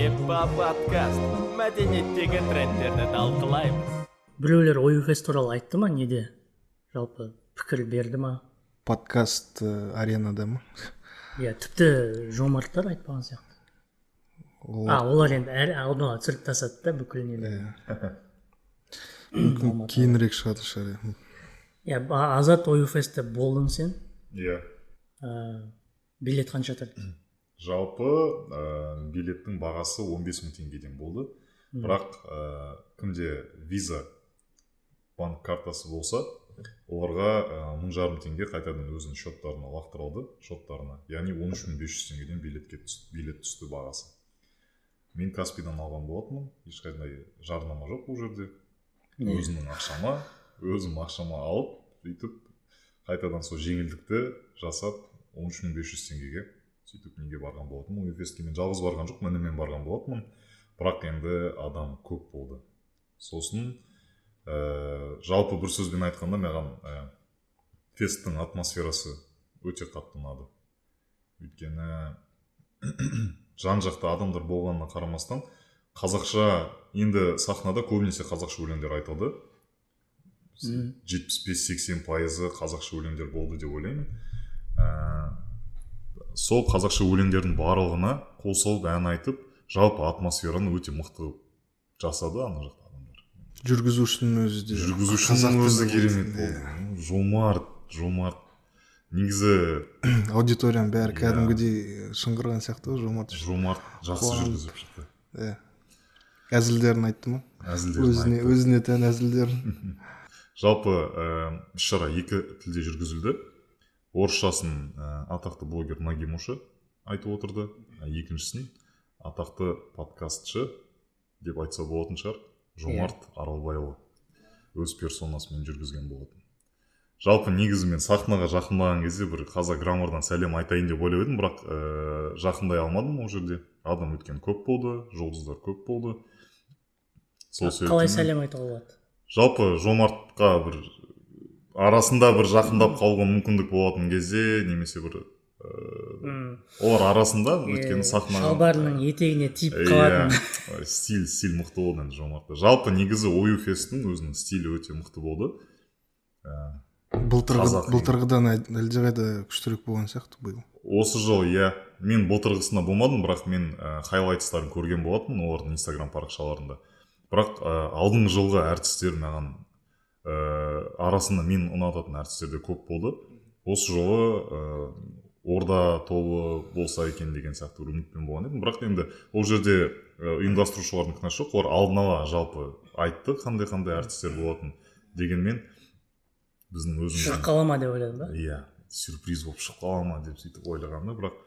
Репа подкаст, мәдениеттегі трендтерді талқылаймыз. Біреулер Ою Фест туралы айтты ма, неде, жалпы пікір берді ма? Подкаст аренада ма? Иә, тіпті жомарттар айтпаған сияқты. Олар А, олар енді әр алдын ала түсіріп тастады да бүкіл нені. Иә, мүмкін, кейінірек шығатын шығар, иә. Иә, Азат, Ою Фестте болдың сен. Иә. Билет қанша тұрды? Жалпы билеттің бағасы 15 мың теңгеден болды, бірақ кімде Виза банк картасы болса, оларға 1500 теңге қайтадан өзінің счеттарына лақтырылды, шоттарына, яғни 13 500 теңгеден билет түсті бағасы. Мен Каспидан алған болатынмын, ешқандай жарнама жоқ бұл жерде. Өзімнің ақшама, өзім ақшама алып, сөйтіп қайтадан сол жеңілдікті жасап, 13 500 теңгеге сөйтіп неге барған болатынмын Оюфестке. Мен жалғыз барған жоқпын, інімен барған болатынмын, бірақ енді адам көп болды. Сосын жалпы бір сөзбен айтқанда, маған фесттің атмосферасы өте қатты ұнады, өйткені жан жақта адамдар болғанына қарамастан, қазақша, енді сахнада көбінесе қазақша өлеңдер айтылды, 75-80%-ы қазақша өлеңдер болды деп ойлаймын. Сол қазақша өлеңдердің барлығына қол салып, ән айтып, жалпы атмосфераны өте мықты жасады ана жақта адамдар. Жүргізушінің өзі де Жүргізушінің қазақ өзі тілді керемет болды. болды. Жомарт, Жомарт негізі. Аудиторияның бәрі кәдімгідей шыңғырған сияқты ғой Жомарт үшін. Жомарт жақсы Қуанып. жүргізіп шықты. Иә, әзілдерін айтты ма? Әзілдерін Өзіне айтты. өзіне тән әзілдерін. Жалпы іс шара екі тілде жүргізілді. Орысшасын атақты блогер Нагимуша айтып отырды, а екіншісін атақты подкастшы деп айтса болатын шығар, Жомарт Аралбайұлы өз персонасымен жүргізген болатын. Жалпы негізі мен сахнаға жақындаған кезде бір Қазақ граммардан сәлем айтайын деп ойлап едім, бірақ жақындай алмадым. Ол жерде адам өйткені көп болды, жұлдыздар көп болды, сол Қалай себептен. сәлем айтуға болады? Жалпы Жомартқа бір арасында бір жақындап қалуға мүмкіндік болатын кезде немесе бір олар арасында, өйткені сахнаға Шалбарының етегіне тиіп қалатын. Иә, стиль мықты болды енді Жомартта. Жалпы негізі Ою Фесттің өзінің стилі өте мықты болды. Былтырғы Қазақ. Былтырғыдан әлдеқайда күштірек болған сияқты биыл. Осы жылы, иә, мен былтырғысында болмадым, бірақ мен highlights тарын көрген болатынмын олардың Инстаграм парақшаларында. Бірақ алдыңғы жылғы әртістер маған арасында мен ұнататын әртістер де көп болды. Осы жолы Орда тобы болса екен деген сияқты бір үмітпен болған едім, бірақ енді ол жерде ұйымдастырушылардың кінәсі жоқ, олар алдын ала жалпы айтты қандай қандай әртістер болатынын. Дегенмен біздің өзіміздің Шығып қала ма деп ойладың ба? Иә, сюрприз болып шығып қала ма деп сөйтіп ойлағанда, бірақ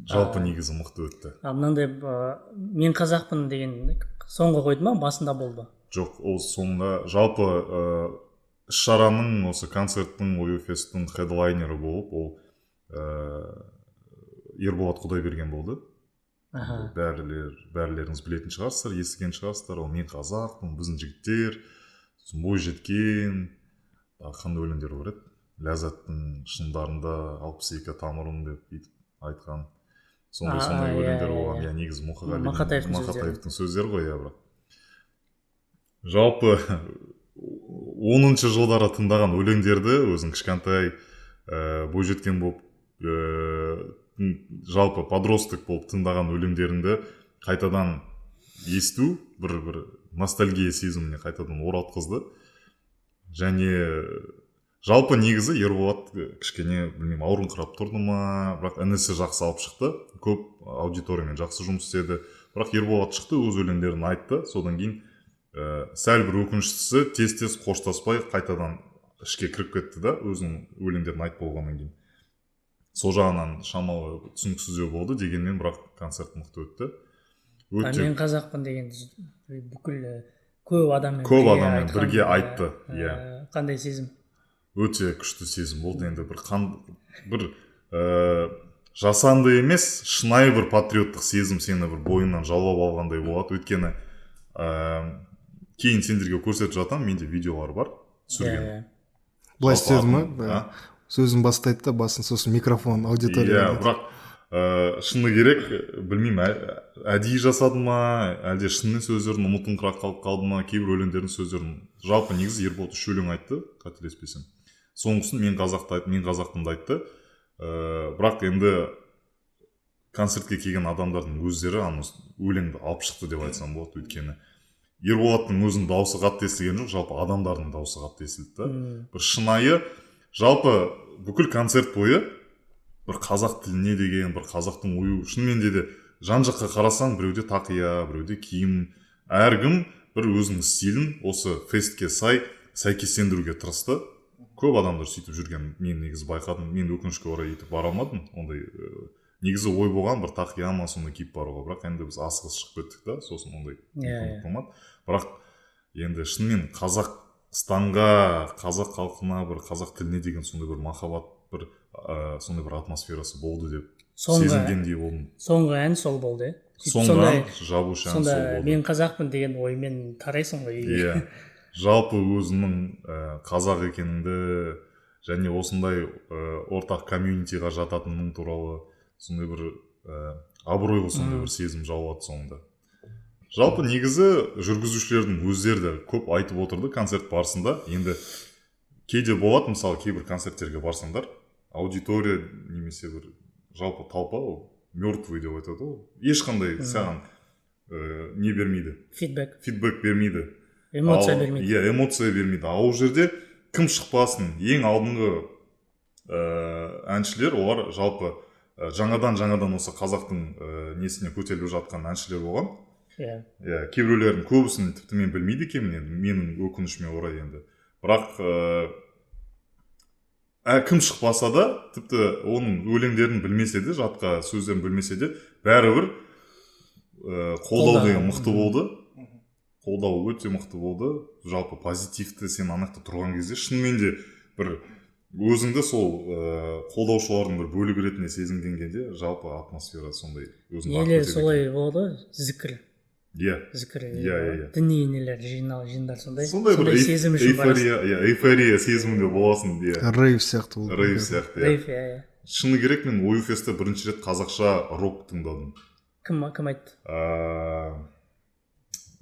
жалпы негізі мықты өтті. А мынандай «Мен қазақпын» деген соңғы қойды ма, басында болды ма? Жоқ, ол соңында. Жалпы іс шараның, осы концерттің, Ою Фесттің хедлайнері болып ол Ерболат Құдайберген болды. Бәрілеріңіз білетін шығарсыздар, естіген шығарсыздар. Ол «Мен қазақпын», «Біздің жігіттер», сосын «Бойжеткен», тағы қандай өлеңдер бар еді, «Ләззаттың шыңдарында 62 тамырым» деп бүйтіп айтқан сондай сондай өлеңдер болған. Иә, негізі Мұқағали Мақатаевтың сөздері. Мақатаевтың сөздері ғой, иә. Бірақ жалпы 10-жылдары тыңдаған өлеңдерді өзің кішкентай бойжеткен болып, жалпы подросток болып тыңдаған өлеңдеріңді қайтадан есту бір ностальгия сезіміне қайтадан оралтқызды. Және жалпы негізі Ерболат кішкене, білмеймін, ауырыңқырап тұрды ма, бірақ інісі жақсы алып шықты, көп аудиториямен жақсы жұмыс істеді. Бірақ Ерболат шықты, өз өлеңдерін айтты. Содан кейін сәл бір өкініштісі, тез тез қоштаспай қайтадан ішке кіріп кетті да, өзінің өлеңдерін айтып болғаннан кейін. Сол жағынан шамалы түсініксіздеу болды. Дегенмен бірақ концерт мықты өтті. А Өте «Мен қазақпын» деген бүкіл көп адаммен Көп бірге адаммен айтқан, бірге айтты, иә. Қандай сезім? Өте күшті сезім болды. Енді бір қан бір жасанды емес, шынайы бір патриоттық сезім сені бір бойыңнан жаулап алғандай болады. Өйткені кейін сендерге көрсетіп жатамын, менде видеолар бар түсірген. Иә, иә. Былай Жалпы істеді ма? А? Сөзін бастайды да басын, сосын микрофон аудиторияға. Иә, бірақ Шыны керек, білмеймін, әдейі жасады ма, әлде шынымен сөздерін ұмытыңқырап қалып қалды ма, кейбір өлеңдердің сөздерін. Жалпы, негізі, Ерболат үш өлең айтты, қателеспесем. Соңғысын, «Мен қазақты» айтты, «Мен қазақпынды» айтты. Бірақ енді концертке келген адамдардың өздері ана өлеңді алып шықты деп айтсам болады, өйткені Ерболаттың өзінің дауысы қатты естілген жоқ, жалпы адамдардың дауысы қатты естілді да. Бір шынайы, жалпы бүкіл концерт бойы бір қазақ тіліне деген, бір қазақтың ою. Шынымен де, жан жаққа қарасаң, біреуде тақия, біреуде киім, әркім бір өзінің стилін осы фестке сай сәйкестендіруге тырысты. Көп адамдар сөйтіп жүрген мен негізі байқадым. Мен, өкінішке орай, өйтіп бара алмадым. Ондай негізі ой болған, бір тақия ма, сондай киіп баруға, бірақ енді біз асығыс шығып кеттік та, сосын ондай мүмкіндік болмады. Бірақ енді шынымен Қазақстанға, қазақ халқына, бір қазақ тіліне деген сондай бір махаббат, бір сондай бір атмосферасы болды деп сезінгендей болдым. Соңғы ән сол болды, иә? Сөйтіп Соңғы сондай ән, жабушы ән сонда сол болды. «Мен қазақпын» деген оймен тарайсың ғой үйге. Иә, жалпы өзіңнің қазақ екеніңді және осындай ортақ комьюнитиға жататының туралы сондай бір абыройлы сондай бір сезім жаулады соңында. Жалпы, негізі, жүргізушілердің өздері де көп айтып отырды концерт барысында. Енді кейде болады, мысалы, кейбір концерттерге барсаңдар, аудитория немесе бір жалпы толпа, ол мертвый деп айтады ғой, ешқандай саған не бермейді. Фидбэк. Фидбэк бермейді. Эмоция бермейді. Иә, эмоция бермейді. Ал ол жерде кім шықпасын, ең алдыңғы әншілер, олар жалпы жаңадан жаңадан осы қазақтың несіне көтеріліп жатқан әншілер болған. Иә, кейбіреулердің, көбісін тіпті мен білмейді екенмін енді, менің өкінішіме орай енді. Бірақ кім шықпаса да, тіпті оның өлеңдерін білмесе де, жатқа сөздерін білмесе де, бәрібір қолдау Қолдау. деген мықты болды. Қолдау өте мықты болды. Жалпы позитивті. Сен ана жақта тұрған кезде шынымен де бір өзіңді сол қолдаушылардың бір бөлігі ретінде сезінген кезде, жалпы атмосфера сондай, өзіңді артық Нелер етеді солай екен. болады ғой, зікір. Зікір. Иә, иә, иә. Діни нелер, жиындар сондай. Сондай бір сезім үшін барасың. эйфория, иә, эйфория сезімінде боласың, иә. Рейв сияқты болды. Рейв сияқты, иә. Рейв, иә. Шыны керек, мен Ою фестте бірінші рет қазақша рок тыңдадым. Кім айтты?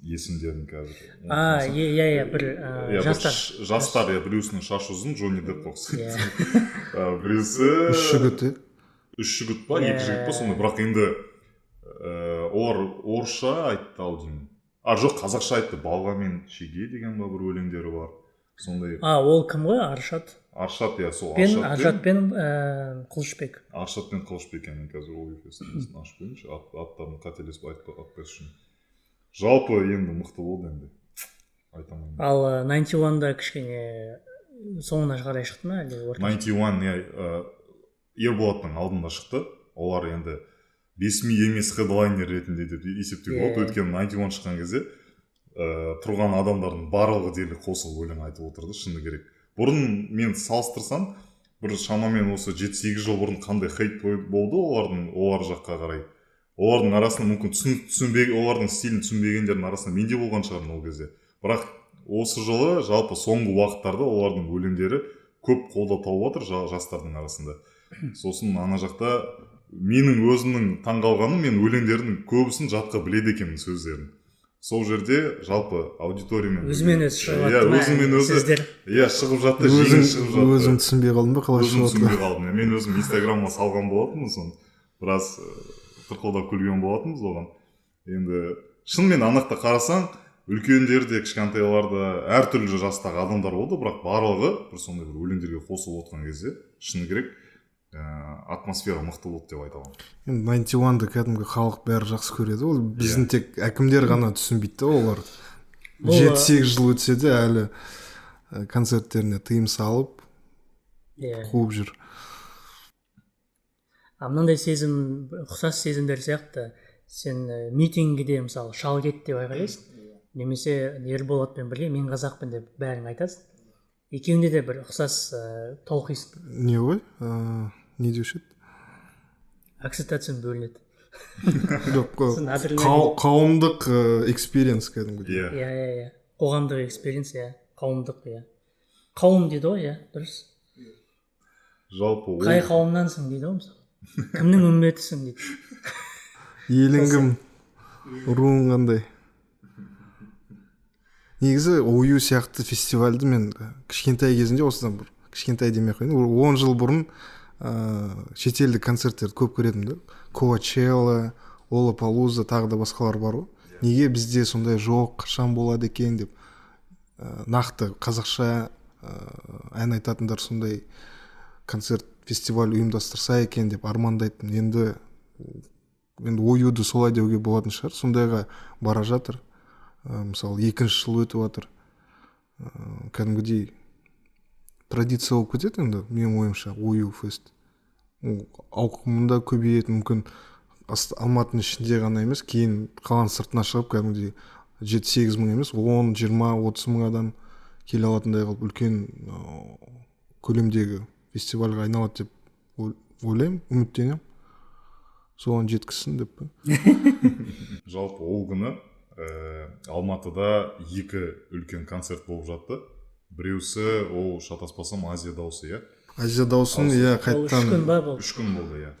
Есімдерін қазір А, ұмытпасам. иә, бір Иә, бір жастар. Жастар, иә. Біреусінің шашы ұзын, Джонни Деппқа ұқсайды. Біреусі Үш жігіт, иә. Үш жігіт па, екі жігіт па, сондай. Бірақ енді олар орысша айтты ау деймін, а жоқ, қазақша айтты. «Балға мен шеге» деген ба, бір өлеңдері бар сондай. А, ол кім ғой, Аршат? Аршат, иә, сол. Пен Аршат. Аршат пен Қылышбек. Аршат пен Қылышбек, иә. Мен қазір Ою фесттің несін ашып қояйыншы, аттарын қателесіп айтпас үшін. Жалпы енді мықты болды енді, айта алмаймын. Ал 91-да кішкене соңына қарай шықты ма, әлде орта? 91, иә, Ерболаттың алдында шықты. Олар енді бесми емес хедлайнер ретінде деп есептеуге болады, өйткені 91 шыққан кезде тұрған адамдардың барлығы дерлік қосылып өлең айтып отырды. Шыны керек, бұрын мен салыстырсам, бір шамамен осы 7-8 жыл бұрын қандай хейт болды олардың, олар жаққа қарай, олардың арасында мүмкін түсінбей, олардың стилін түсінбегендердің арасында мен де болған шығармын ол кезде. Бірақ осы жылы, жалпы соңғы уақыттарда олардың өлеңдері көп қолдау тауып жатыр жастардың арасында. Сосын ана жақта менің өзімнің таңғалғаным, мен өлеңдердің көбісін жатқа біледі екенмін, сөздерін. Сол жерде жалпы аудиториямен Өзімен өзі шығып иә, жатты ма өзімен өзі сөздер? Иә, шығып жатты, жеңіл Өзің шығып жатты. Өзің түсінбей қалдың ба, қалай Өзім шығып түсінбей қалдым. Мен өзім Инстаграмға салған болатынмын, соны біраз тырқылдап күлген болатынбыз оған. Енді шынымен ана жақта қарасаң, үлкендер де, кішкентайлар да, әртүрлі жастағы адамдар болды, бірақ барлығы бір сондай бір өлеңдерге қосылып отқан кезде, шыны керек, атмосфера мықты болды деп айта аламын. Енді 91-ды кәдімгі халық бәрі жақсы көреді. Ол біздің тек әкімдер ғана түсінбейді да. Олар 7-8 жыл өтсе де, әлі концерттеріне тыйым салып, қуып жүр. А мынандай сезім, ұқсас сезімдер сияқты. Сен митингіде, мысалы, «Шал кет» деп айқайлайсың немесе Ерболатпен бірге «Мен қазақпын» деп бәрің айтасың. Екеуінде де бір ұқсас толқисың. Не ғой, не деуші еді? Окситоцин бөлінеді. Жоқ, Сосын адреналин. Қауымдық experience кәдімгідей. Иә. Иә, қоғамдық experience, иә, қауымдық, иә, қауым дейді ғой, иә, дұрыс. Жалпы ол Қай қауымнансың дейді ғой, мысалы. Кімнің үмбетісің дейді. Елің кім, руың қандай? Негізі ОЮ сияқты фестивальді мен кішкентай кезімде, осыдан бір, кішкентай демей ақ қояйын, 10 жыл бұрын шетелдік концерттерді көп көретінмін да. Коачелла, Лоллапалуза, тағы да басқалар бар ғой. Неге бізде сондай жоқ, қашан болады екен деп, нақты қазақша ән айтатындар сондай концерт, фестиваль ұйымдастырса екен деп армандайтын. Енді ОЮ-ды солай деуге болатын шығар, сондайға бара жатыр. Мысалы, екінші жыл өтіп жатыр. Кәдімгідей традиция болып кетеді енді, менің ойымша. ОЮ фест ауқымында көбейеді мүмкін, Алматының ішінде ғана емес, кейін қаланың сыртына шығып, кәдімгідей 7-8 мың емес, 10, 20, 30 мың адам келе алатындай қылып, үлкен көлемдегі фестивальға айналады деп ойлаймын, үміттенемін, соған жеткізсін деп па. Жалпы ол күні Алматыда екі үлкен концерт болып жатты. Біреусі ол, шатаспасам, «Азия дауысы», иә? «Азия дауысын», иә. Ол 3 Қайттан күн ба болды? 3 күн болды, иә.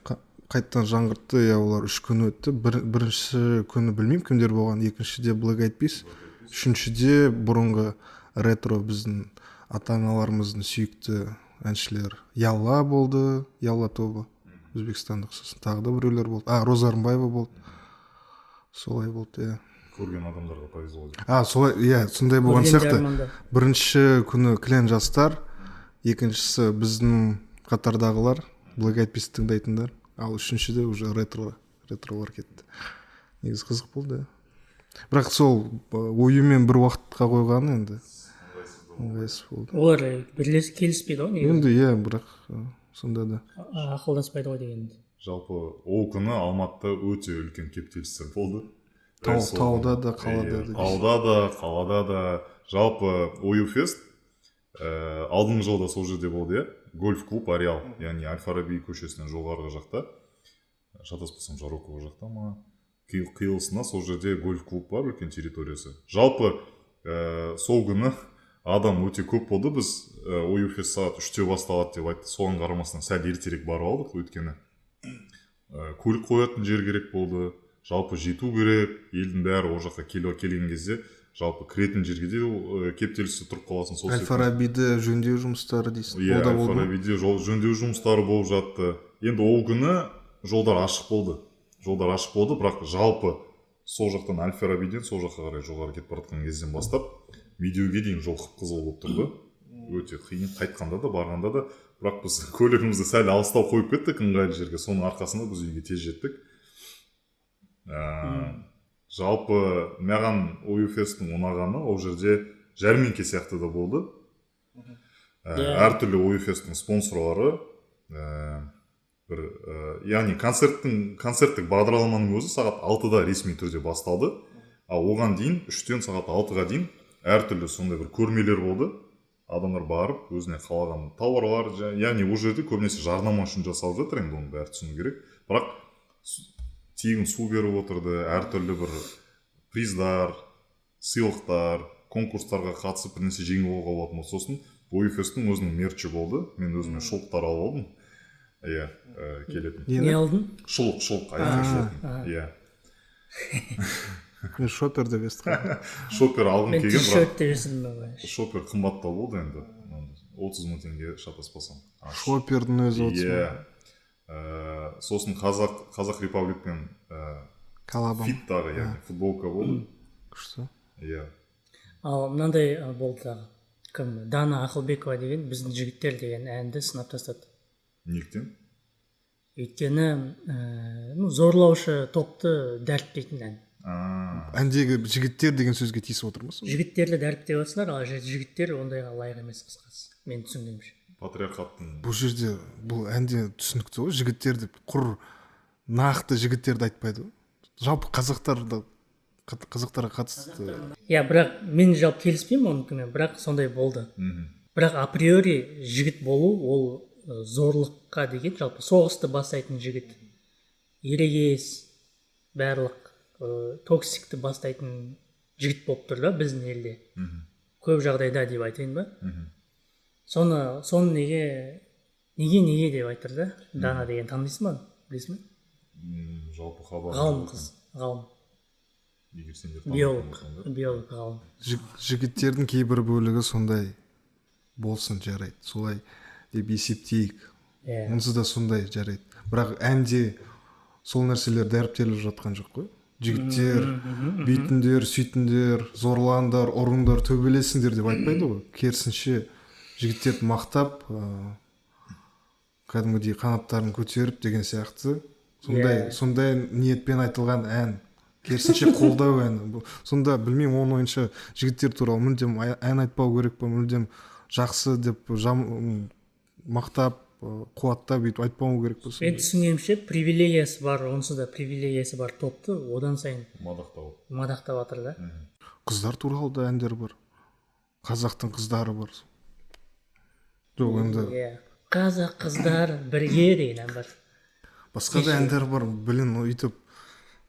Қайттан жаңғыртты, иә. Олар 3 күн өтті. Бірінші күні білмеймін кімдер болған, екіншіде Black Eyed Peas, үшіншіде бұрынғы ретро, біздің ата аналарымыздың сүйікті әншілері Ялла болды, Ялла тобы өзбекстандық, сосын тағы да біреулер болды, а, Роза Рымбаева болды. Солай болды, иә. Көрген адамдарға повезло деп. А, солай, иә, сондай болған Көргенде сияқты. арманда. Бірінші күні кілең жастар, екіншісі біздің қатардағылар, Black Eyed Peas тыңдайтындар, ал үшіншіде уже ретролар кетті. Негізі қызық болды, иә. Бірақ сол ОЮ-мен бір уақытқа қойғаны енді ыңғайсыз болды. Олар бірлесіп келіспейді ғой негізі. Енді иә, бірақ сонда да. Ақылдаспайды ғой дегенде. Жалпы ол күні Алматыда өте үлкен кептелістер болды. Тауда да, қалада. Да. Тауда да, қалада да. Жалпы ОЮ фест алдыңғы жылда сол жерде болды, иә, гольф клуб «Ареал», яғни әл Фараби көшесінен жоғарғы жақта, шатаспасам, Жарокова жақта ма, қиылысында, сол жерде гольф клуб бар, үлкен территориясы. Жалпы сол күні адам өте көп болды. Біз ОЮ фест сағат 3-те басталады деп айтты, соған қарамастан сәл ертерек барып алдық, өйткені көлік қоятын жер керек болды, жалпы жету керек. Елдің бәрі ол жаққа келген кезде жалпы кіретін жерге де кептелісте тұрып қаласың сол әл себептен. Фарабиді жөндеу жұмыстары дейсің? Иә. Ол да әл болды ма? Фарабиде жол жөндеу жұмыстары болып жатты. Енді ол күні жолдар ашық болды, жолдар ашық болды, бірақ жалпы сол жақтан, әл Фарабиден сол жаққа қарай жоғары кетіп бара жатқан кезден бастап Медеуге дейін жол қып қызыл болып тұрды. Өте қиын қайтқанда да, барғанда да. Бірақ біз көлігімізді сәл алыстау қойып кеттік, ыңғайлы жерге, соның арқасында біз үйге тез жеттік. Жалпы маған ОЮ фесттің ұнағаны, ол жерде жәрмеңке сияқты да болды. Әртүрлі ОЮ фесттің спонсорлары бір яғни концерттік бағдарламаның өзі сағат 6-да ресми түрде басталды, ал оған дейін 3-тен сағат 6-ға дейін әртүрлі сондай бір көрмелер болды. Адамдар барып, өзіне қалаған тауарлар, яғни ол жерде көбінесе жарнама үшін жасалып жатыр, енді оның бәрі түсіну керек, бірақ тегін су беріп отырды, әртүрлі бір приздар, сыйлықтар, конкурстарға қатысып, бір нәрсе жеңіп алуға болатын болды. Сосын ОЮ фесттің өзінің мерчі болды. Мен өзіме шұлықтар алып алдым, иә, келетін. Не Нені? алдың? Шұлық, шұлық, аяқ шұлық, иә. Мен шопер деп естіп қалдым. Шопер алғым Мен келген, бірақ t-shirt деп естідім ба? Шопер қымбаттау болды енді, 30 000 теңге, шатаспасам. Шопердің өзі 30 мың. Иә. Сосын Қазақ Репабликпен Коллаба. фиттағы, яғни футболка болды. Күшті. Иә. Ал мынандай болды тағы, кім, Дана Ақылбекова деген «Біздің жігіттер» деген әнді сынап тастады. Неліктен? Өйткені ну, зорлаушы топты дәріптейтін ән. А, Әндегі жігіттер деген сөзге тиісіп отыр ма сонда? Жігіттерді дәріптеп жатсыңдар, ал жігіттер ондайға лайық емес, қысқасы, мен түсінгенімше. Патриархаттың. Бұл жерде, бұл әнде түсінікті ғой, жігіттер деп құр нақты жігіттерді айтпайды ғой, жалпы қазақтарды, қазақтарға қатысты. Иә, бірақ мен жалпы келіспеймін оныкімен, бірақ сондай болды. Бірақ априори жігіт болу ол зорлыққа деген, жалпы соғысты бастайтын жігіт, ерегес, барлық токсикті бастайтын жігіт болып тұр да біздің елде көп жағдайда деп айтайын ба. Соны неге деп айтыр да. Дана деген, танисың ба? Білесің бе? Жалпы хабар. Ғалым қыз, ғалым. Егер сендер Биолог, биолог ғалым. Жігіттердің кейбір бөлігі сондай болсын, жарайды, солай деп есептейік. Иә. Онсыз да сондай, жарайды. Бірақ әнде сол нәрселер дәріптеліп жатқан жоқ қой. Жігіттер бүйтіңдер, сөйтіңдер, зорлаңдар, ұрыңдар, төбелесіңдер деп айтпайды ғой. Керісінше, жігіттерді мақтап, кәдімгідей қанаттарын көтеріп деген сияқты, сондай Иә. сондай ниетпен айтылған ән, керісінше қолдау әні. Сонда білмеймін, оның ойынша жігіттер туралы мүлдем ән айтпау керек па, мүлдем жақсы деп мақтап, қуаттап өйтіп айтпау керек па Мен сонда? түсінгенімше, привилегиясы бар, онсыз да привилегиясы бар топты одан сайын мадақтау. Мадақтап жатыр да. Қыздар туралы да әндер бар, қазақтың қыздары бар. Жоқ, енді Иә, «Қазақ қыздар бірге» деген ән бар. Басқа да әндер бар, блин. Өйтіп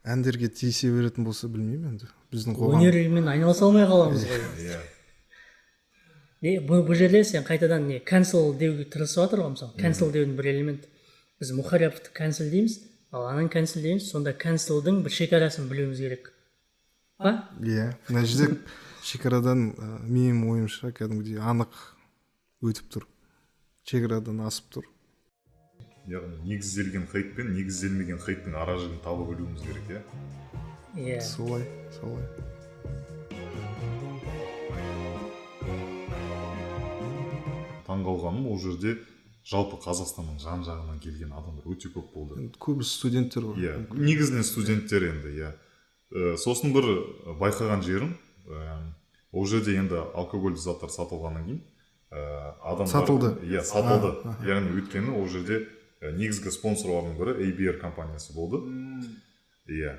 әндерге тиісе беретін болса, білмеймін енді, біздің қоғам Өнермен айналыса алмай қаламыз ғой. Иә. Не, бұл жерде сен қайтадан не, cancel деуге тырысып жатыр ғой. Мысалы, cancel деудің бір элемент, біз Мұхараповты cancel дейміз, ал ананы cancel дейміз. Сонда cancelдың бір шекарасын білуіміз керек па? Иә, мына жерде шекарадан, менің ойымша, кәдімгідей анық өтіп тұр, шекарадан асып тұр. Яғни негізделген хейт пен негізделмеген хейттің ара жігін таба білуіміз керек, иә. Иә. Солай, солай. Таңғалғаным, ол жерде жалпы Қазақстанның жан жағынан келген адамдар өте көп болды. Енді көбісі студенттер ғой. Иә, негізінен студенттер енді, иә. Сосын бір байқаған жерім, ол жерде енді алкогольді заттар сатылғаннан кейін, адамдар Сатылды? Иә, сатылды. Яғни өйткені ол жерде негізгі спонсорлардың бірі ABR компаниясы болды, иә.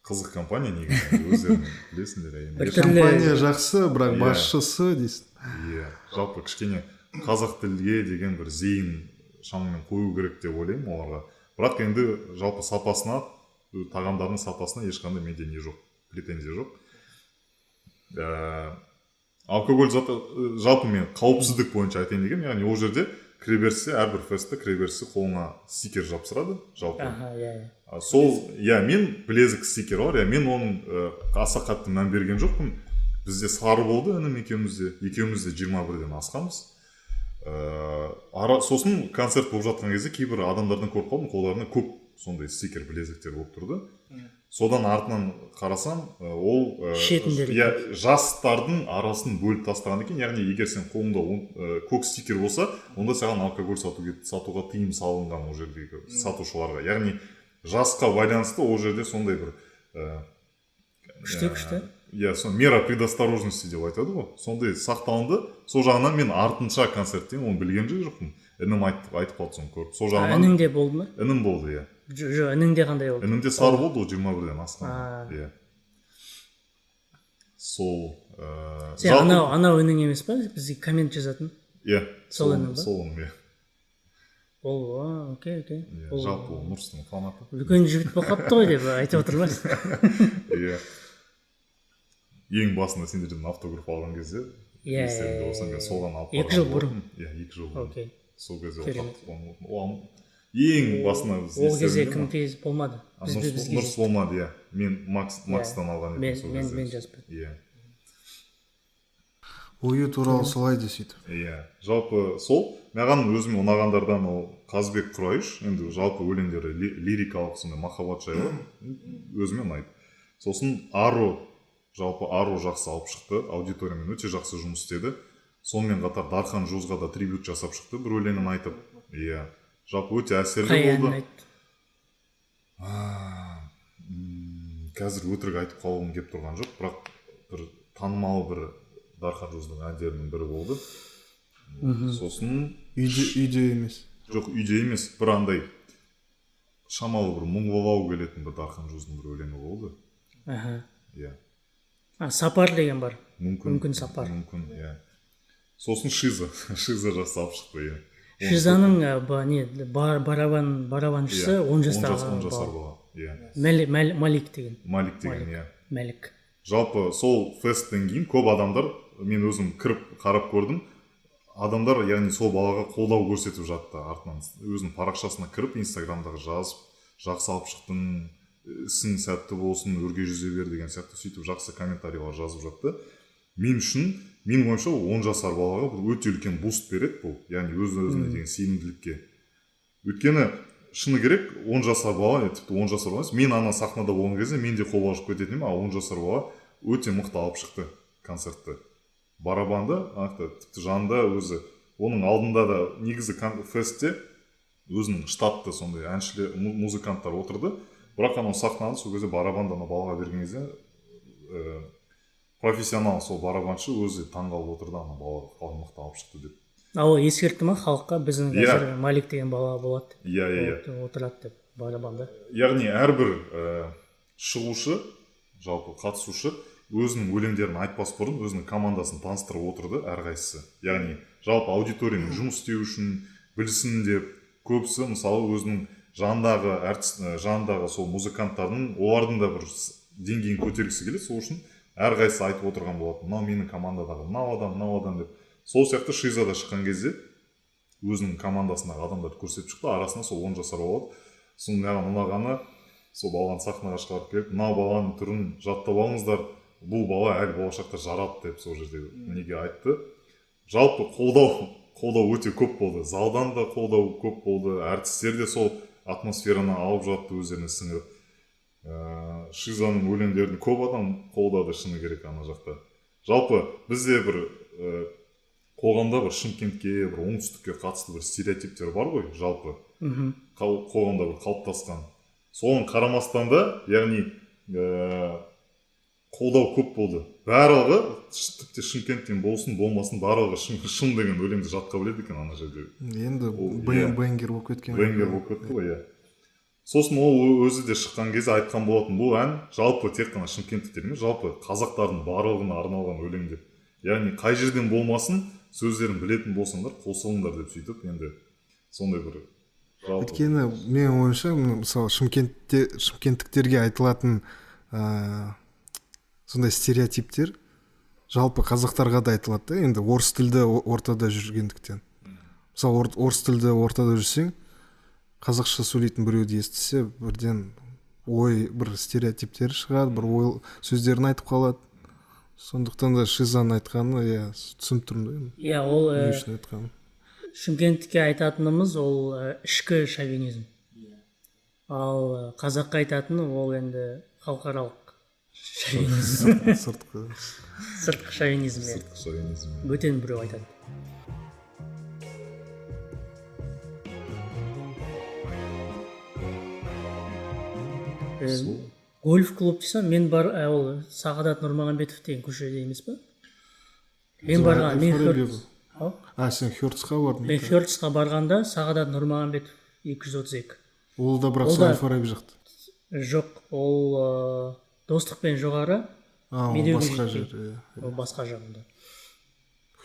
Қызық компания негізі, өздерің білесіңдер енді. Бір түрлі- Компания жақсы, бірақ басшысы дейсің. Иә, жалпы кішкене қазақ тілге деген бір зейін шамамен қою керек деп ойлаймын оларға. Бірақ енді жалпы сапасына, тағамдардың сапасына ешқандай менде не жоқ, претензия жоқ. Алкоголь заты, жалпы мен қауіпсіздік бойынша айтайын дегенім, яғни ол жерде кіреберісте, әрбір фестте кіреберісте қолыңа стикер жапсырады жалпы. Аха, иә, иә. Сол, иә, мен білезік стикер бар, иә, мен оның аса қатты мән берген жоқпын. Бізде сары болды, інім екеумізде, екеуміз де 21-ден асқанбыз. Ара, сосын концерт болып жатқан кезде кейбір адамдардан көріп қалдым, қолдарында көп сондай стикер білезіктер болып тұрды. Содан артынан қарасам, ол Ішетіндер. Иә, жастардың арасын бөліп тастаған екен. Яғни егер сен қолыңда көк стикер болса, онда саған алкоголь сатуға тыйым салынған ол жердегі сатушыларға. Яғни жасқа байланысты ол жерде сондай бір Күшті, күшті. Иә, сол мера предосторожности деп айтады ғой, сондай сақталынды. Сол жағынан мен артынша концерттен оны білген де жоқпын, інім айтып қалды соны көріп, сол жағынан. Інің де болды ма? Інім болды, иә. Жоқ, ініңде қандай болды? Інімде сары болды, ол 21-ден асқан. Иә, сол Сен анау інің емес па, бізге коммент жазатын? Иә. Сол інің ба? Сол інім, иә. Ол, окей, окей. Иә. Ол Жалпы ол Нұрстың фанаты. Үлкен жігіт болып қалыпты ғой деп айтып отыр ма? Иә, ең басында сендерден автограф алған кезде, естеріңде болса, мен соған алып 2 барған жыл бұрын. болатынмын. Иә, 2 жыл бұрын. Сол кезде ол Керемет. қатты қуанған болатын. Ол ең басына біз Ол кезде естеріңде кім ма? кез болмады. Біз Нұрс болмады, иә. Мен Макстан алған едім мен сол мен кезде. Мен жазып Иә. Ою туралы солай де сөйтіп. Иә, жалпы сол маған өзіме ұнағандардан ол Қазбек Құрайыш. Енді жалпы өлеңдері лирикалық, сондай махаббат жайлы, өзіме ұнайды. Сосын Ару, жалпы Ару жақсы алып шықты, аудиториямен өте жақсы жұмыс істеді. Сонымен қатар Дархан Жузға да трибют жасап шықты бір өлеңін айтып, иә. Жалпы өте әсерлі Қай әнін болды. айтты? Қазір өтірік айтып қалғым келіп тұрған жоқ, бірақ бір танымал бір Дархан Жуздың әндерінің бірі болды. Сосын Үйде емес? Жоқ, үйде емес, бір андай шамалы бір мұңлылау келетін бір Дархан Жуздың бір өлеңі болды. Иә. Сапар деген бар. Мүмкін. Мүмкін, Сапар. Мүмкін, иә. Сосын Шиза, Шиза жақсы алып шықты, иә. Шизаның не барабаншысы, Иә, 10 жастағы 10 жасар бала. бала, иә. Малик деген. Малик деген, иә. Мәлік. Жалпы сол фесттен кейін көп адамдар, мен өзім кіріп қарап көрдім. Адамдар, яғни сол балаға қолдау көрсетіп жатты артынан, өзінің парақшасына кіріп, инстаграмдағы жазып, жақсы алып шықтың, ісің сәтті болсын, өрге жүзе бер деген сияқты, сөйтіп жақсы комментарийлер жазып жатты. Мен үшін, менің ойымша, 10 жасар балаға бұл өте үлкен буст береді бұл, яғни өз өзіне деген сенімділікке. Өйткені шыны керек, 10 жасар бала, тіпті 10 жасар бала емес, мен ана сахнада болған кезде мен де қобалжып кететін едім, ал 10 жасар бала өте мықты алып шықты концертті. Барабанды анақта тіпті жанында өзі, оның алдында да негізі фестте өзінің штатты сондай әншілер, музыканттар отырды, бірақ анау сахнаны сол кезде барабанды анау балаға берген кезде профессионал сол барабаншы өзі таңғалып отырды, ана бала қалай мықты алып шықты деп. А ол ескертті ма халыққа, біздің қазір Малик деген бала болады, Иә, иә, иә. отырады деп барабанда? Яғни әрбір шығушы, жалпы қатысушы өзінің өлеңдерін айтпас бұрын өзінің командасын таныстырып отырды әрқайсысы. Яғни жалпы аудиториямен жұмыс істеу үшін білсін деп, көбісі мысалы өзінің жанындағы әртіс, жанындағы сол музыканттардың, олардың да бір деңгейін көтергісі келеді, сол үшін әрқайсысы айтып отырған болатын, мынау менің командадағы мынау адам, мынау адам деп. Сол сияқты Шиза да шыққан кезде өзінің командасындағы адамдарды көрсетіп шықты, арасында сол 10 жасар болады. Соның маған ұнағаны, сол баланы сахнаға шығарып келіп, мынау баланың түрін жаттап алыңыздар, бұл бала әлі болашақта жарады деп сол жерде неге айтты. Жалпы қолдау өте көп болды, залдан да қолдау көп болды, әртістер де сол атмосфераны алып жатты өздеріне сіңіріп. Шизаның өлеңдерін көп адам қолдады, шыны керек, ана жақта. Жалпы бізде бір қоғамда бір Шымкентке, бір оңтүстікке қатысты бір стереотиптер бар ғой, жалпы. Қоғамда бір қалыптасқан. Соған қарамастан да, яғни қолдау көп болды. Барлығы, тіпті Шымкенттен болсын, болмасын, барлығы шын деген өлеңді жатқа біледі екен ана жерде. Енді бенгер болып кеткен. Бенгер болып кетті ғой, иә. Сосын ол өзі де шыққан кезде айтқан болатын, бұл ән жалпы тек қана шымкенттіктер емес, жалпы қазақтардың барлығына арналған өлең деп. Яғни қай жерден болмасын, сөздерін білетін болсаңдар, қосылыңдар деп сөйтіп, енді сондай бір жалпы. Өйткені менің ойымша, мысалы, шымкенттіктерге айтылатын сондай стереотиптер жалпы қазақтарға да айтылады да, енді орыс тілді ортада жүргендіктен. Мысалы, орыс тілді ортада жүрсең, қазақша сөйлейтін біреуді естісе, бірден ой, бір стереотиптер шығады, бір ой сөздерін айтып қалады. Сондықтан да Шизаның айтқаны, иә, түсініп тұрмын да енді. Иә, ол, Не үшін айтқаны? Шымкенттікке айтатынымыз ол ішкі шовинизм. Ал қазаққа айтатыны ол енді халықаралық шовинизм. Сыртқы. Сыртқы шовинизм, иә. Сыртқы шовинизм. Бөтен біреу айтады. Гольф клуб десем, мен бар, ол Сағадат Нұрмағамбетов деген көшеде емес па? Мен барған, мен Херц. Ау? А, сен Херцқа бардың? Мен Херцқа барғанда Сағадат Нұрмағамбетов 232. Ол да бірақ Ол сол да Әл-Фараби жақта. Жоқ, ол Достықпен жоғары. А, ол Медеуге басқа жетпей. жер, иә. Ол басқа жағында.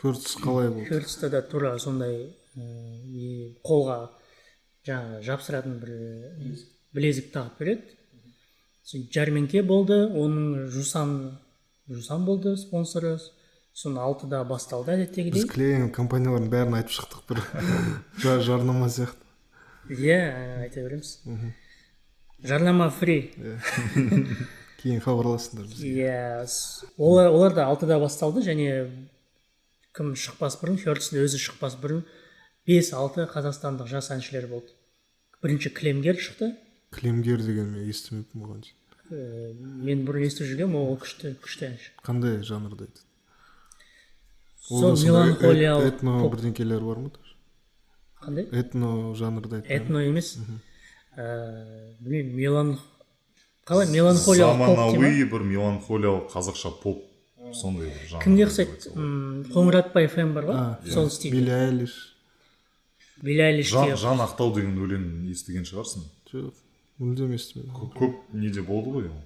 Херц қалай болды? Херцта да тура сондай, қолға жаңағы жапсыратын бір білезік тағып береді. Сосын жәрмеңке болды, оның Жусан болды спонсоры. Сосын 6-да басталды әдеттегідей. Біз клеем компаниялардың бәрін айтып шықтық бір жарнама сияқты. Иә, айта береміз. Жарнама фри. Иә. Кейін хабарласыңдар бізге. Иә, олар да 6-да басталды және кім шықпас бұрын, Херцтің өзі шықпас бұрын 5-6 қазақстандық жас әншілер болды. Бірінші Кілемгер шықты. Кілемгер деген мен естімеппін бұған дейін. Мен бұрын естіп жүргенмін, ол күшті әнші. Қандай жанрда айтады? Сол Ол да сондай меланхолиялық этно поп. бірдеңкелер бар ма тоже? Қандай? Этно жанрда айтады. Этно емес. Білмеймін, қалай меланхолиялық поп дей ма? Заманауи бір меланхолиялық қазақша поп сондай бір жанр. Кімге деп ұқсайды? айтса болады. Қоңыратбай ФМ бар ғой? А, Сол стиль. Билли Айлиш. Билли Айлишке Жан Ақтау деген өлең естіген шығарсың. Жоқ, мүлдем естімедім. Көп неде болды ғой ол?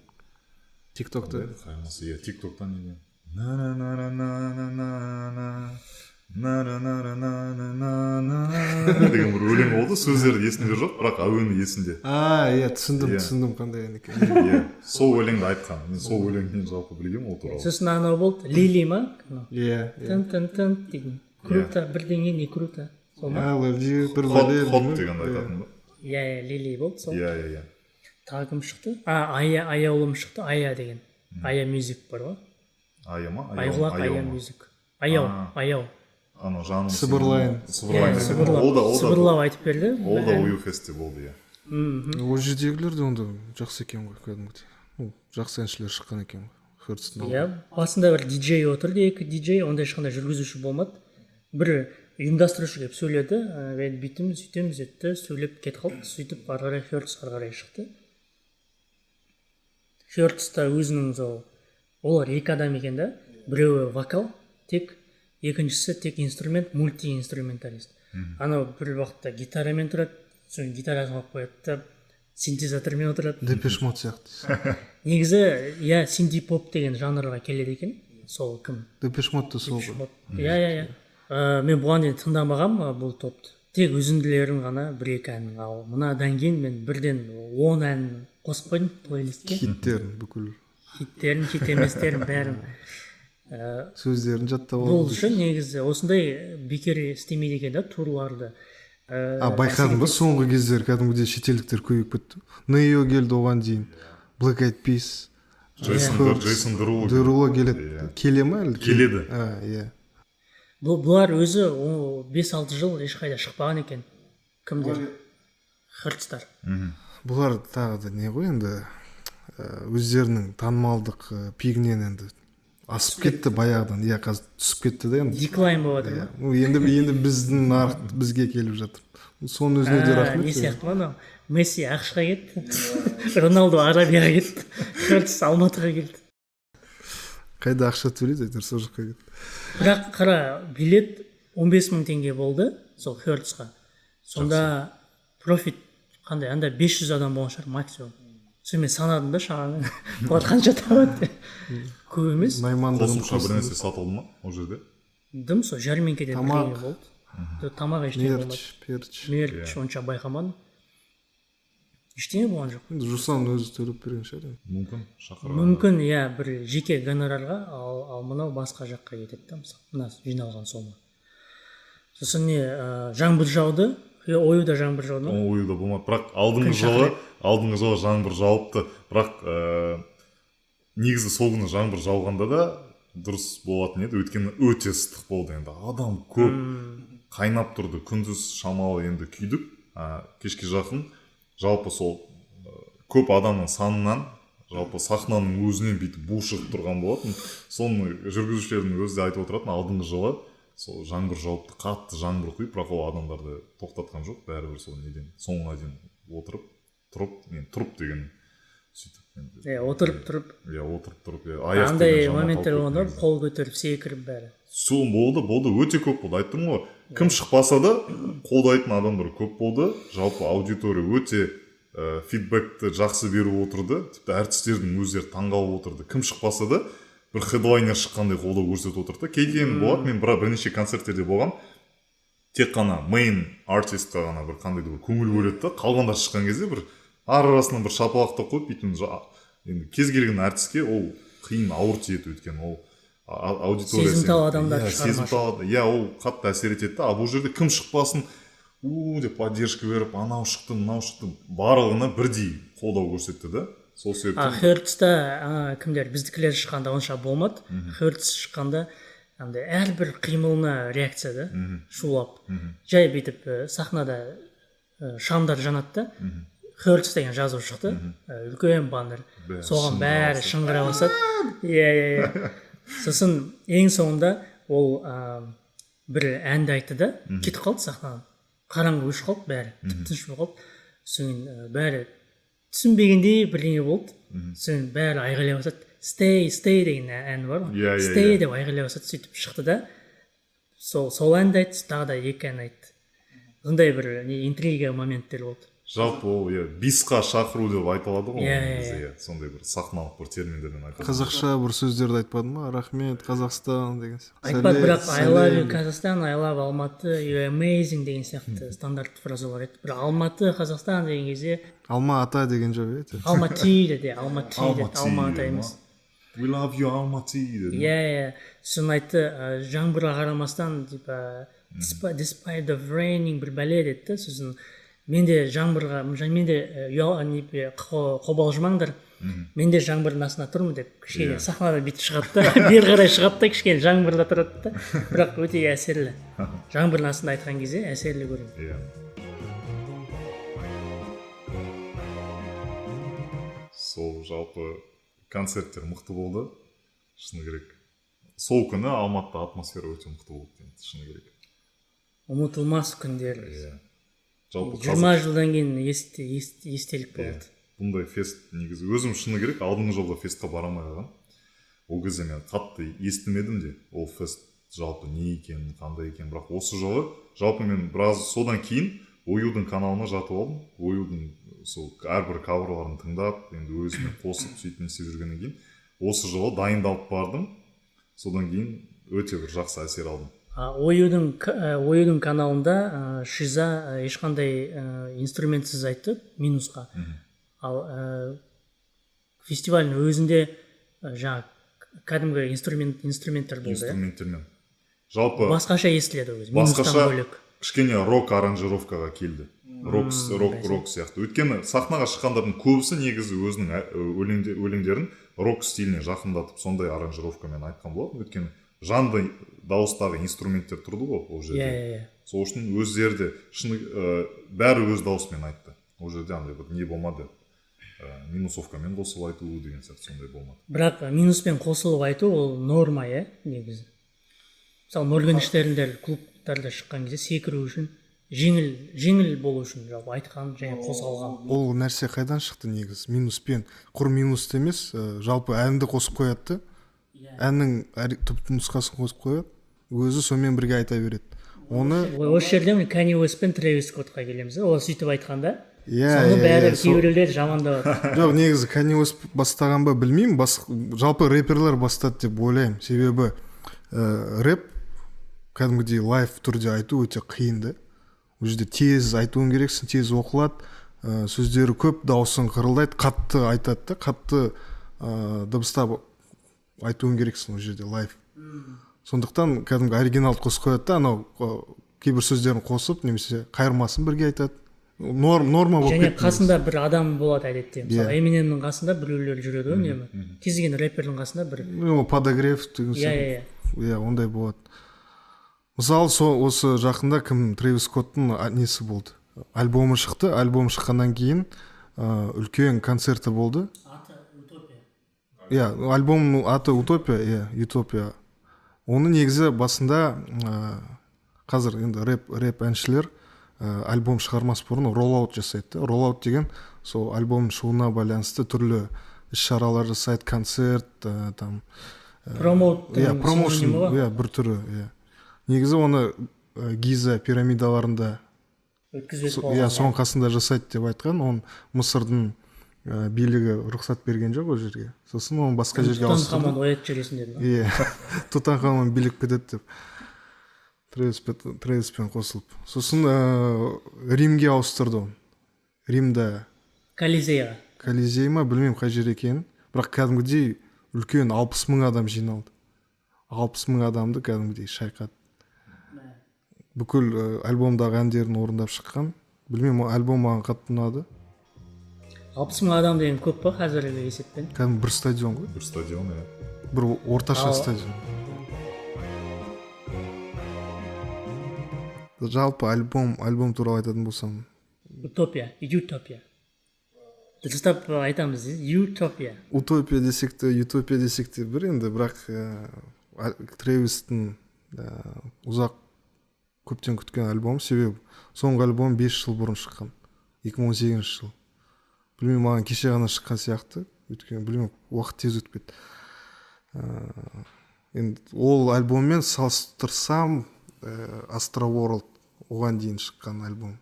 Тиктокта. Қаймасы, иә, Тиктокта неде? На-на-на-на-на-на-на-на, на-на-на-на-на-на-на деген бір өлең болды, сөздері есімде жоқ, бірақ әуені есімде. А, иә, түсіндім, Иә. түсіндім қандай ән екенін. Иә, сол өлеңді айтқан. Мен сол өлеңнен жалпы білгенмін ол туралы. Сосын анау болды, Лили ма? Иә, иә. Тын-тын-тын деген. Круто бірдеңе, не круто, сол ма? I love you, бір Hot, бәле. Hot дегенді айтатын ба? Иә, иә, Лили болды сол. Иә, иә, иә. Тағы кім шықты? А, Ая, Аяулым шықты. Ая деген, Ая Мюзик бар ғой. Ая ма? Айқұлақ Аяу Ая ма? Мюзик, Аяу. Аяу. Анау жаным сенің- Сыбырлайын. Сыбырлайын Иә, деген. сыбырлап, Ол да, ол да, сыбырлап айтып берді. ол да Ою фестте болды, иә. Ол жердегілер де онда жақсы екен ғой кәдімгідей. Ну, жақсы әншілер шыққан екен ғой Херцтің алдында. Иә, басында бір диджей отырды, екі диджей, ондай ешқандай жүргізуші болмады. Бір ұйымдастырушы келіп сөйледі, енді бүйтеміз, сөйтеміз деді, сөйлеп кетіп қалды. Сөйтіп ары қарай Херц ары қарай шықты. Херц та өзінің сол, олар екі адам екен да, біреуі вокал тек, екіншісі тек инструмент, мульти инструменталист. Анау бір уақытта гитарамен тұрады, сосын гитарасын қойып қояды да, синтезатормен отырады. Депеш Мод сияқты. Негізі, иә, синти поп деген жанрға келеді екен сол кім. Депеш Мод та сол ғой. Иә, иә, иә. Мен бұған дейін тыңдамағанмын бұл топты, тек үзінділерін ғана, бір екі әнін. Ал мынадан кейін мен бірден 10 ән қосып қойдым плейлистке. Хиттерін бүкіл. Хиттерін, хит еместерін, бәрін. Сөздерін жаттап Бұл алып. үшін негізі осындай бекер істемейді екен да турларды. А байқадың ба, соңғы кездері кәдімгідей шетелдіктер көбейіп кетті. Ne-Yo келді, оған дейін Black Eyed Peas. Джейсон Херц, Джейсон Деруло. Деруло келеді. Иә. Келе ма әлі? Келеді. А, иә. Бұлар өзі 5-6 жыл ешқайда шықпаған екен. Кімдер? Херцтар. Бұлар тағы да не ғой енді, өздерінің танымалдық пигінен енді асып кетті баяғыдан, иә, қазір түсіп кетті да енді. Decline болып жатыр Иә. ма? Ну, енді біздің нарық бізге келіп жатыр, соның өзіне де А, рахмет. Не сияқты ма анау, Месси АҚШ-қа кетті, Роналду Арабияға кетті, Херц Алматыға келді. Қайда ақша төлейді, әйтеуір сол жаққа кетті. Бірақ қара, билет 15 мың теңге болды сол Херцқа. Сонда профит қандай? Анда 500 адам болған шығар максимум. Соны мен санадым да шағын, бұлар қанша табады деп. Көп емес. Наймандығын. Қосымша бір нәрсе сатылды ма ол жерде? Дым, сол жәрмеңкеде Тамақ. бірдеңе болды. Жоқ, тамақ ештеңе болмады. Мерч перч. Мерч онша байқамадым, ештеңе болған жоқ. Енді Жусан өзі төлеп берген шығар енді. Мүмкін, шақырған. Мүмкін, иә, бір жеке гонорарға. Ал мынау басқа жаққа кетеді да, мысалы, мына жиналған сома. Сосын не, жаңбыр жауды. Е, Оюда жаңбыр жауды ма? Оюда болмады, бірақ алдыңғы Күн жылы шақырады. алдыңғы жылы жаңбыр жауыпты, бірақ негізі сол күні жаңбыр жауғанда да дұрыс болатын еді, өйткені өте ыстық болды. Енді адам көп, қайнап тұрды. Күндіз шамалы енді күйдік, кешке жақын жалпы сол көп адамның санынан, жалпы сахнаның өзінен бүйтіп бу шығып тұрған болатын. Соны жүргізушілердің өзі де айтып отыратын, алдыңғы жылы сол жаңбыр жауыпты, қатты жаңбыр құйып, бірақ ол адамдарды тоқтатқан жоқ, бәрібір сол неден соңына дейін отырып тұрып, мен тұрып деген, сөйтіп енді. Иә, отырып тұрып. Иә, отырып тұрып, иә, аяқ Андай деген жаман моменттер талып болғанда кетті негізі. қол көтеріп секіріп бәрі. Сол болды, өте көп болды, айттым ғой. Кім шықпаса да, қолдайтын адамдар көп болды. Жалпы аудитория өте фидбэкті жақсы беріп отырды. Тіпті әртістердің өздері таңғалып отырды, кім шықпаса да, бір хедлайнер шыққандай қолдау көрсетіп отырды. Кейде енді болады, мен бірақ бірнеше концерттерде болғам, тек қана main артистқа ғана бір қандай да бір көңіл бөледі да, қалғандар шыққан кезде бір ар арасынан бір шапалақтап қойып бүйтіп. Енді кез келген әртіске ол қиын, ауыр тиеді, өйткені ол аудитория Сезімтал адамдар. Иә, сезімтал, иә, ол қатты әсер етеді да. Ал бұл жерде кім шықпасын, у деп поддержка беріп, анау шықты, мынау шықты, барлығына бірдей қолдау көрсетті да, сол А себептен. Херцта ана кімдер, біздікілер шыққанда онша болмады. Херц шыққанда андай әрбір қимылына реакция да, шулап. Жай бүйтіп сахнада шамдар жанады да, Херц деген жазу шықты, үлкен баннер. Бәрі Соған шыңғыра бәрі бастады. шыңғыра бастады, иә, иә, иә. Сосын ең соңында ол бір әнді айтты да, кетіп қалды сахнадан. Қараңғы өшіп қалды, бәрі тып тыныш болып қалды. Содан кейін бәрі түсінбегендей бірдеңе болды. Содан бәрі айғайлай бастады. Stay, Stay деген ән бар ғой. Иә, иә, Stay иә. деп айғайлай бастады. Сөйтіп шықты да, сол әнді айтты, тағы да екі ән айтты. Сондай бір не, интрига моменттер болды. Жалпы ол, иә, бисқа шақыру деп айтылады ғой Иә, ол иә, негізі, иә, сондай бір сахналық бір терминдермен айтылады. Қазақша бір сөздерді айтпады ма, рахмет, Қазақстан деген сияқты? Айтпады, бірақ «I love you, Сәлем. Казахстан», «I love Алматы», «You amazing» деген сияқты стандарт фразалар айтты. Бірақ «Алматы», «Қазақстан» деген кезде Алма ата деген жоқ, иә? Алматы деді, Алматы деді. Алматы Алма ата деді ма? емес. We love you, Алматы деді. Иә, иә, сосын айтты, жаңбырға қарамастан, типа despite the raining бір бәле деді да. Сосын мен де жаңбырға, мен де не, қобалжымаңдар, мен де жаңбырдың астында тұрмын деп, кішкене сахнада бүйтіп шығады да, бері қарай шығады да, кішкене жаңбырда тұрады да, бірақ өте әсерлі, жаңбырдың астында айтқан кезде әсерлі көрінеді. Иә, сол жалпы концерттер мықты болды, шыны керек. Сол күні Алматыда атмосфера өте мықты болды енді, шыны керек. Ұмытылмас күндер. Иә, жалпы 20 жылдан кейін естелік болады. Бұндай фест негізі өзім, шыны керек, алдыңғы жолғы фестқа бара алмай қалғанмын. Ол кезде мен қатты естімедім де ол фест жалпы не екенін, қандай екенін. Бірақ осы жолы жалпы мен біраз содан кейін Оюдың каналына жатып алдым. Оюдың сол әрбір каверларын тыңдап, енді өзіме қосып, сөйтіп не істеп жүргеннен кейін осы жолы дайындалып бардым. Содан кейін өте бір жақсы әсер алдым. Оюдың каналында Шиза ешқандай инструментсіз айтты минусқа. Ал фестивальдің өзінде жаңа кәдімгі инструменттер болды, иә? Инструменттермен. Жалпы басқаша естіледі өзі, минустан басқаша бөлек. Кішкене рок аранжировкаға келді. Рок, рок, рок сияқты. Өйткені сахнаға шыққандардың көбісі негізі өзінің өлеңдерін рок стиліне жақындатып, сондай аранжировкамен айтқан болатын. Өйткені жанды дауыстағы инструменттер тұрды ғой ол жерде. Иә, иә, иә. Сол үшін өздері де шыны, бәрі өз дауысымен айтты. Ол жерде андай бір не болмады. Минусовкамен қосып айту деген сияқты сондай болмады. Бірақ минуспен қосылып айту ол норма, иә, негізі. Мысалы, Моргенштерндер клубтарда шыққан кезде секіру үшін, жеңіл болу үшін жалпы айтқан және қозғалған. Ол нәрсе қайдан шықты негізі? Минуспен, құр минусты емес, жалпы әнді қосып қояды да. Әннің түп нұсқасын қосып қояды, өзі сонымен бірге айта береді. Оны Осы жерде міне Канье Уэст пен Трэвис Скоттқа келеміз, ол сөйтіп айтқанда, Иә, соны иә, бәрі иә, кейбіреулер жамандап жатыр. Жоқ, негізі Канье Уэст бастаған ба білмеймін, жалпы рэперлер бастады деп ойлаймын. Себебі рэп кәдімгідей live түрде айту өте қиын да. Ол жерде тез айтуың керексің, тез оқылады, сөздері көп, дауысың қырылдайды, қатты айтады да, қатты дыбыстап айтуың керексің ол жерде live. Сондықтан кәдімгі оригиналды қосып қояды да, анау кейбір сөздерін қосып, немесе қайырмасын бірге айтады. Норма болып Және кетті қасында бір адам болады әдетте. Мысалы, Иә. Эминемнің қасында біреулер жүреді ғой үнемі. Кез келген рэпердің қасында бір негізі. Ну, подогрев деген Иә, сияқты. иә, иә. Иә, ондай болады. Мысалы, осы жақында кім, Трэвис Скоттың несі болды? Альбомы шықты. Альбом шыққаннан кейін үлкен концерті болды. Аты Утопия. Иә, альбомның аты Утопия, иә, Утопия. Оны негізі басында қазір енді рэп әншілер альбом шығармас бұрын роллаут жасайды да. Роллаут деген сол альбомның шығуына байланысты түрлі іс-шаралар жасайды, концерт, там, Промоут. Иә, промоушн, иә, бір түрі, иә. Негізі оны Гиза пирамидаларында өткізбек иә, болған. соның қасында жасайды деп айтқан. Оны Мысырдың билігі рұқсат берген жоқ ол жерге. Сосын оны басқа жерге ауыстырды. Тутанхамон оятып жібересің деді ма? Иә, Тутанхамон билеп кетеді деп. Трэвиспен қосылып. Сосын Римге ауыстырды оны. Римда Колизейға. Колизей ма, білмеймін қай жер екенін. Бірақ кәдімгідей үлкен 60 мың адам жиналды. 60 мың адамды кәдімгідей шайқады. Бүкіл альбомдағы әндерін орындап шыққан. Білмеймін, ол альбом маған қатты ұнады. 60 мың адам деген көп па қазіргі есеппен? Кәдімгі бір стадион ғой. Бір стадион, иә. Бір орташа Ал- стадион. Жалпы альбом туралы айтатын болсам. Утопия, Утопия. Дұрыстап айтамыз, Утопия. Утопия десек те, Утопия десек те бір енді, бірақ Трэвистің ұзақ көптен күткен альбом, себебі соңғы альбом 5 жыл бұрын шыққан, 2018 жыл. Білмеймін, маған кеше ғана шыққан сияқты, өйткені білмеймін, уақыт тез өтіп кетті. Енді ол альбоммен салыстырсам, Astro World оған дейін шыққан альбом.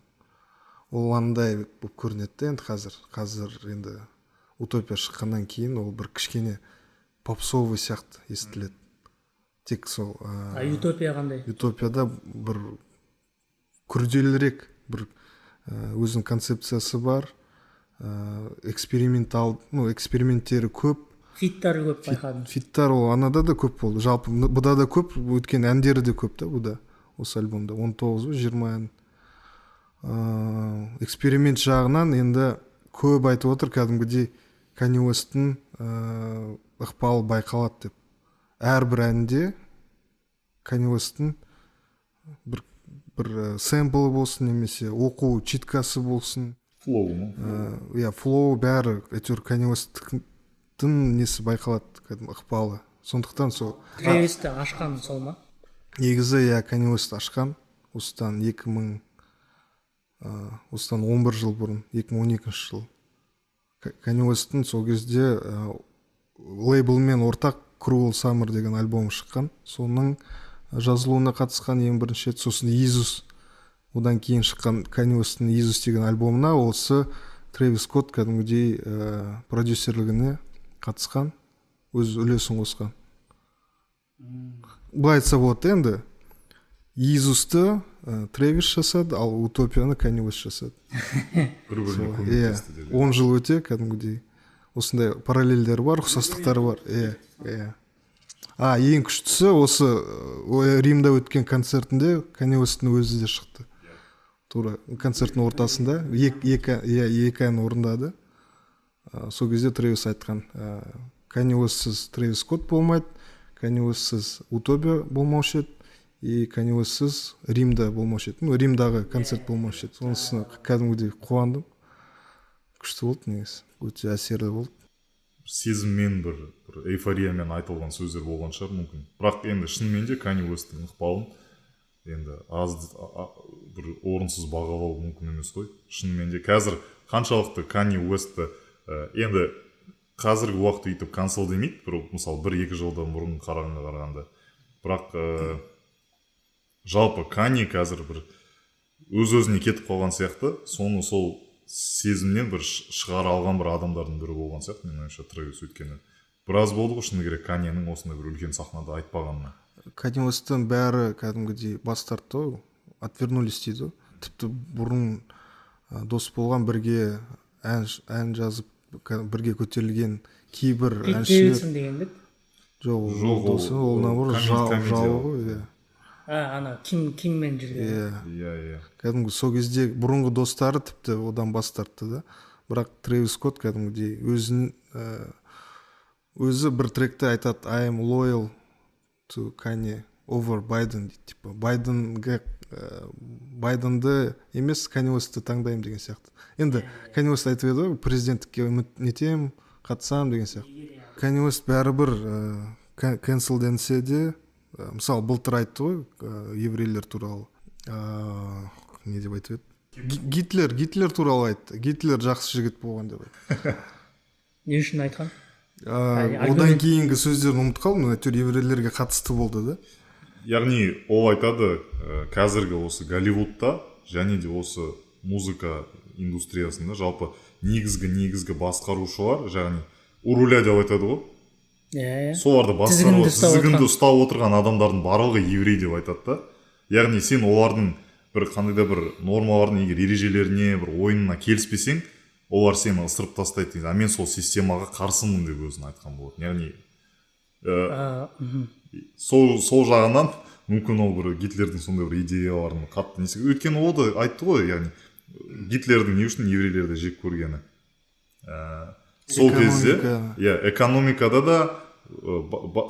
Ол андай болып көрінеді де енді қазір. Қазір енді Утопия шыққаннан кейін ол бір кішкене попсовый сияқты естіледі. Тек сол, А Утопия қандай? Утопияда бір күрделірек бір өзінің концепциясы бар, эксперименттері көп. Фиттар көп байқадым. Фиттар ол анада да көп болды. Жалпы бұда да көп, өйткені әндері де көп та бұда. Осы альбомда 19 ба 20 ән. Эксперимент жағынан енді көп айтып отыр, кәдімгідей Канье Уэсттің ықпалы байқалады деп. Әрбір әнде Канье Уэсттің бір сэмплы болсын, немесе оқу читкасы болсын, flow ма? Иә, flow, бәрі әйтеуір Канье Уэсттің несі байқалады, кәдімгі ықпалы. Сондықтан сол Трэвисті ашқан сол ма? Негізі иә, Канье Уэст ашқан осыдан 2000, осыдан 11 жыл бұрын, 2012 жыл. Канье Уэсттің сол кезде лейблмен ортақ Cruel Summer деген альбомы шыққан, соның жазылуына қатысқан ең бірінші рет. Сосын Yeezus, одан кейін шыққан Канье Уэсттің Yeezus деген альбомына осы Трэвис Скотт кәдімгідей продюсерлігіне қатысқан, өз үлесін қосқан. Былай айтса болады енді, Yeezus-ты Трэвис жасады, ал Утопияны Канье Уэст жасады. Бір-біріне Иә, көмектесті деп. 10 жыл өте кәдімгідей осындай параллельдер бар, ұқсастықтар бар. Иә, иә. Ең күштісі осы Римда өткен концертінде Канье Уэсттің өзі де шықты. Тура концерттің ортасында екі ән орындады. Сол кезде Трэвис айтқан, Канье Уэстсіз Трэвис Скотт болмайды, Канье Уэстсіз Утопия болмаушы еді, и Канье Уэстсіз Римда болмаушы еді. Ну, Римдағы концерт болмаушы еді. Сонысына кәдімгідей қуандым. Күшті болды негізі, өте әсерлі болды. Сезіммен, бір эйфориямен айтылған сөздер болған шығар мүмкін. Бірақ енді шынымен де Канье Уэсттің ықпалын енді аз бір орынсыз бағалау мүмкін емес қой. Шынымен де қазір қаншалықты Канье Уэстті енді қазіргі уақытта өйтіп cancel демейді, бір мысалы 1-2 жылдан бұрын қарағанға қарағанда. Бірақ жалпы Канье қазір бір өз-өзіне кетіп қалған сияқты, соны сол сезімнен бір шығара алған бір адамдардың бірі болған сияқты менің ойымша Трэвис. Өйткені біраз болды ғой шыны керек Каньенің осындай бір үлкен сахнада айтпағанына. Канье Уэсттен бәрі кәдімгідей бас тартты ғой, отвернулись дейді ғой. Тіпті бұрын дос болған, бірге ән жазып, бірге көтерілген кейбір Пит әншілер. Дэвидсон деген бе? Жоқ, Жоқ, ол досы, ол наоборот жауы ғой, иә. Ана Киммен жүрген. Иә. Иә, иә. Кәдімгі сол кезде бұрынғы достары тіпті одан бас тартты да. Бірақ Трэвис Скотт кәдімгідей өзі бір тректе айтады, I am loyal to Kanye over Biden дейді. Типа Байденді емес, Канье Уэстті таңдаймын деген сияқты. Енді Канье Уэст айтып еді ғой, президенттікке үміт нетемін, қатысамын деген сияқты. Канье Уэст бәрібір кэнселденсе де, мысалы былтыр айтты ғой еврейлер туралы, не деп айтып еді? Гитлер туралы айтты. Гитлер жақсы жігіт болған деп айтты. Не үшін айтқан? Одан кейінгі сөздерін ұмытып қалдым, әйтеуір еврейлерге қатысты болды да. Яғни ол айтады, қазіргі осы Голливудта және де осы музыка индустриясында жалпы негізгі басқарушылар, яғни у руля деп айтады ғой. Иә. Соларды басқару, тізгінді ұстап отырған адамдардың барлығы еврей деп айтады да. Яғни сен олардың бір қандай да бір нормаларын, егер ережелеріне, бір ойынына келіспесең, олар сені ысырып тастайды дейді. А мен сол системаға қарсымын деп өзін айтқан болатын. Яғни сол жағынан мүмкін ол бір Гитлердің сондай бір идеяларын қатты несі. Өйткені ол да айтты ғой, яғни Гитлердің не үшін еврейлерді жек көргені. Сол кезде, иә, экономикада да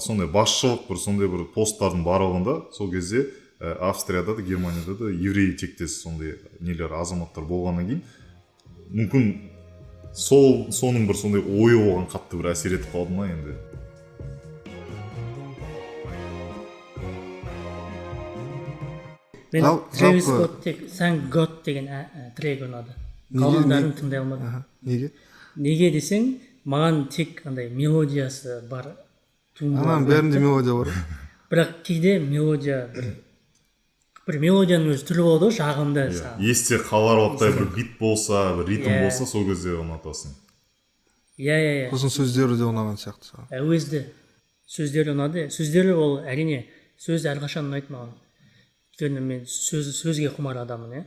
сондай басшылық бір сондай бір посттардың барлығында сол кезде Австрияда да, Германияда да еврей тектес сондай нелер азаматтар болғаннан кейін мүмкін соның бір сондай ойы оған қатты бір әсер етіп қалды ма енді. Мен Трэвис Скотт тек Thank God деген трек ұнады. Қалғандарын тыңдай алмадым. Неге? Неге десең, маған тек андай мелодиясы бар. Ананың бәрінде мелодия бар. Бірақ кейде мелодия бір мелодияның өзі түрі болады ғой, жағымды саған. Есте қаларлықтай бір бит болса, бір ритм болса, сол кезде ұнатасың. Иә. Сосын сөздері де ұнаған сияқты саған. Әуезді сөздері ұнады. Сөздері ол әрине, сөз әрқашан ұнайды маған. Өйткені мен сөзге құмар адаммын, иә.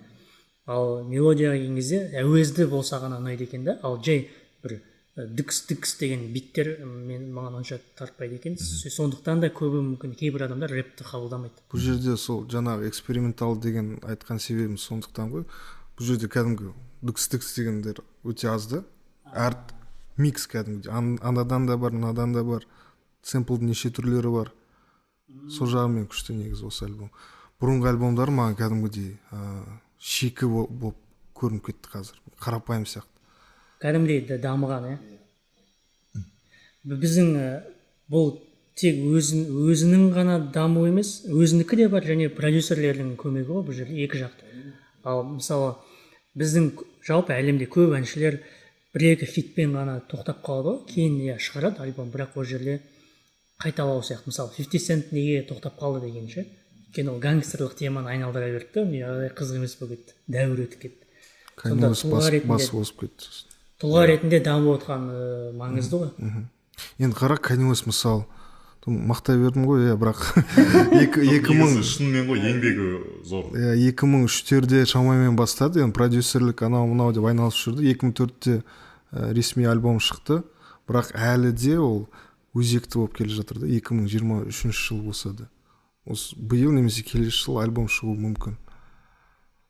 Ал мелодияға келген кезде әуезді болса ғана ұнайды екен да. Ал жай бір Дікс дікс деген биттер мен маған онша тартпайды екен. Сондықтан да көбі, мүмкін, кейбір адамдар рэпті қабылдамайды. Бұл жерде сол жаңағы экспериментал деген айтқан себебім сондықтан ғой. Бұл жерде кәдімгі дікс дікс дегендер өте аз да, әр микс кәдімгідей. Анадан да бар, мынадан да бар, сэмплдың неше түрлері бар. Сол жағымен күшті негізі осы альбом. Бұрынғы альбомдар маған кәдімгідей шикі болып көрініп кетті, қазір қарапайым сияқты. Кәдімгідей дамыған, иә. Біздің бұл тек өзінің ғана дамуы емес, өзінікі де бар және продюсерлердің көмегі ғой бұл жерде, екі жақты. Ал мысалы, біздің жалпы әлемде көп әншілер бір екі хитпен ғана тоқтап қалады ғой. Кейін, иә, шығарады альбом, бірақ ол жерде қайталау сияқты. Мысалы, 50 Cent неге тоқтап қалды деген ше? Өйткені ол гангстерлық теманы айналдыра берді да, міне, қызық емес болып кетті, дәуір өтіп кетті. Сонда Kanye West тұлға басып озып кетті сосын. Тұлға ретінде дамып отқан маңызды ғой. Енді қара, Kanye West мысалы, мақтай бердім ғой, иә, бірақ екі мың Негізі шынымен ғой, еңбегі зор. Иә, 2003-терде шамамен бастады енді продюсерлік, анау мынау деп айналысып жүрді. 2004-те ресми альбом шықты, бірақ әлі де ол өзекті болып келе жатыр да. 2023 жыл болса да, осы биыл немесе келесі жылы альбом шығуы мүмкін.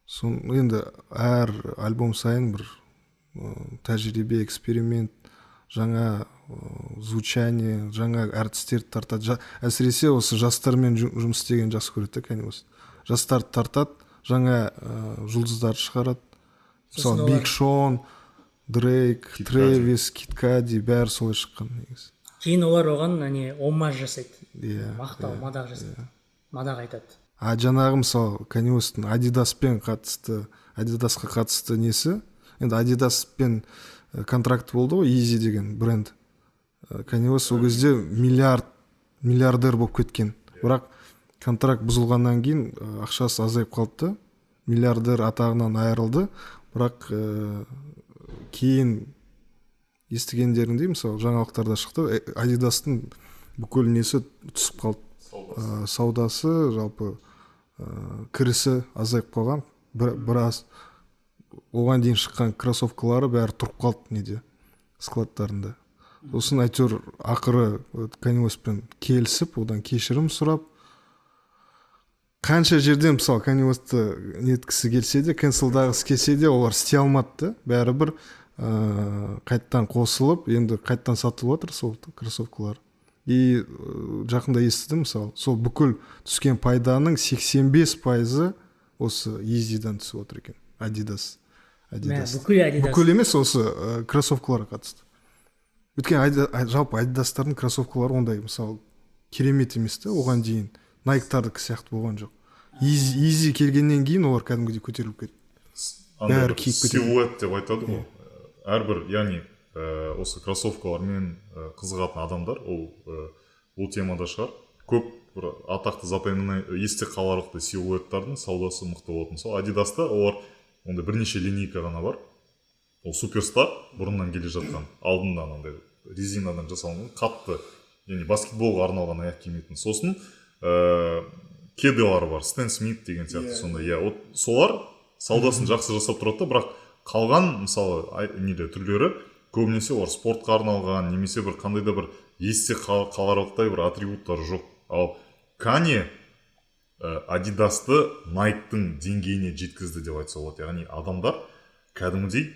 Сон енді әр альбом сайын бір тәжірибе, эксперимент, жаңа звучание, жаңа әртістерді тартады. Әсіресе осы жастармен жұмыс істеген жақсы көреді да Kanye West. Жастарды тартады, жаңа жұлдыздарды шығарады. Сосын Мысалы, Биг Шон, Дрейк, Кид Кади. Трэвис, Кид Кади, бәрі солай шыққан негізі. Кейін олар оған не омаж жасайды, мақтау, мадақ жасайды, мадақ айтады. А жаңағы, мысалы, Kanye West-тің Адидаспен қатысты, Адидасқа қатысты несі, енді Адидаспен контракт болды ғой, Yeezy деген бренд. Kanye West ол кезде миллиардер болып кеткен, бірақ контракт бұзылғаннан кейін ақшасы азайып қалды да, миллиардер атағынан айырылды. Бірақ кейін естігендеріңдей, мысалы, жаңалықтарда шықты, Адидастың бүкіл несі түсіп қалды. Саудасы, жалпы кірісі азайып қалған біраз. Оған дейін шыққан кроссовкалары бәрі тұрып қалды неде, складтарында. Сосын әйтеуір ақыры Kanye West-пен келісіп, одан кешірім сұрап, қанша жерден, мысалы, Kanye West-ті неткісі келсе де, кэнселдағысы келсе де, олар істей алмады да. Бәрібір қайтадан қосылып, енді қайтадан сатылып жатыр сол кроссовкалар. И жақында естідім, мысалы, сол бүкіл түскен пайданың 85%-ы осы Yeezy-дан түсіп отыр екен, Адидас. Адидас Бүкіл Адидас. Бүкіл емес, осы кроссовкаларға қатысты. Өйткені жалпы Адидастардың кроссовкалары ондай, мысалы, керемет емес та, оған дейін Найктардікі сияқты болған жоқ. Yeezy келгеннен кейін олар кәдімгідей көтеріліп кетті. Андай Бәрі бір киіп кетеді. Силуэт деп айтады ғой әрбір, яғни осы кроссовкалармен қызығатын адамдар ол ол темада шығар. Көп бір атақты, запоминай, есте қаларлықтай силуэттардың саудасы мықты болады. Мысалы, Адидаста олар ондай бірнеше линейка ғана бар. Ол Суперстар бұрыннан келе жатқан, алдында анандай резинадан жасалынған, қатты, яғни баскетболға арналған аяқ киім етін. Сосын кедылары бар, Стэн Смит деген сияқты. Сондай, иә, вот солар саудасын жақсы жасап тұрады да. Бірақ қалған, мысалы, неде түрлері көбінесе олар спортқа арналған немесе бір қандай да бір есте қаларлықтай бір атрибуттары жоқ. Ал Канье Адидасты Найктың деңгейіне жеткізді деп айтса болады. Яғни адамдар кәдімгідей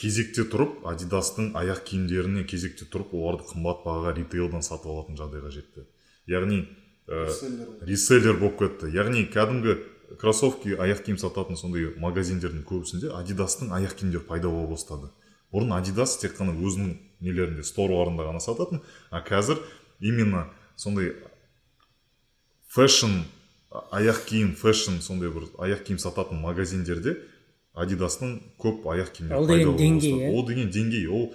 кезекте тұрып, Адидастың аяқ киімдеріне кезекте тұрып, оларды қымбат бағаға ритейлдан сатып алатын жағдайға жетті. Яғни реселлер болып кетті. Яғни кәдімгі кроссовки, аяқ киім сататын сондай магазиндердің көбісінде Адидастың аяқ киімдері пайда бола бастады. Бұрын Адидас тек қана өзінің нелерінде, сторларында ғана сататын, а қазір именно сондай фэшн аяқ киім, фэшн сондай бір аяқ киім сататын магазиндерде Адидастың көп аяқ киімдері Ол пайда деген бола деңгей, бастады. иә? Ол деген деңгей. Ол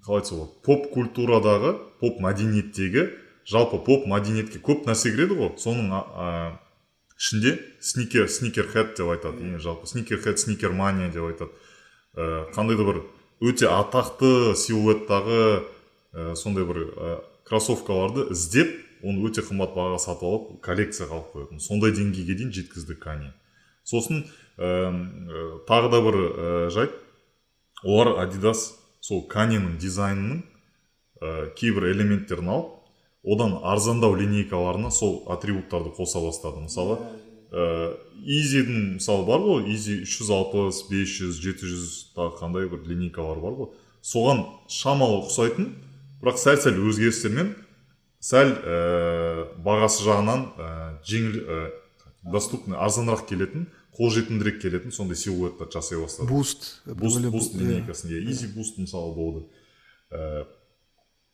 қалай айтса болады, поп культурадағы, поп мәдениеттегі, жалпы поп мәдениетке көп нәрсе кіреді ғой. Соның ішінде sneakerhead деп айтады, ең жалпы sneakerhead, sneakerмания деп айтады. Қандай да бір өте атақты силуэттағы сондай бір кроссовкаларды іздеп, оны өте қымбат бағаға сатып алып, коллекцияға алып қоятын сондай деңгейге дейін жеткізді Канье. Сосын тағы да бір жайт, олар Адидас сол Каньенің дизайнының кейбір элементтерін алып, одан арзандау линейкаларына сол атрибуттарды қоса бастады. Мысалы, Yeezy'дің мысалы бар ғой, Yeezy 360, 500, 700 тағы қандай бір линейкалар бар ғой. Соған шамалы ұқсайтын, бірақ сәл-сәл өзгерістермен, сәл бағасы жағынан жеңіл, доступный, арзанырақ келетін, қолжетімдірек келетін сондай силуэттер жасай бастады. Boost. Boost линейкасын, иә, Yeezy Boost мысалы болды.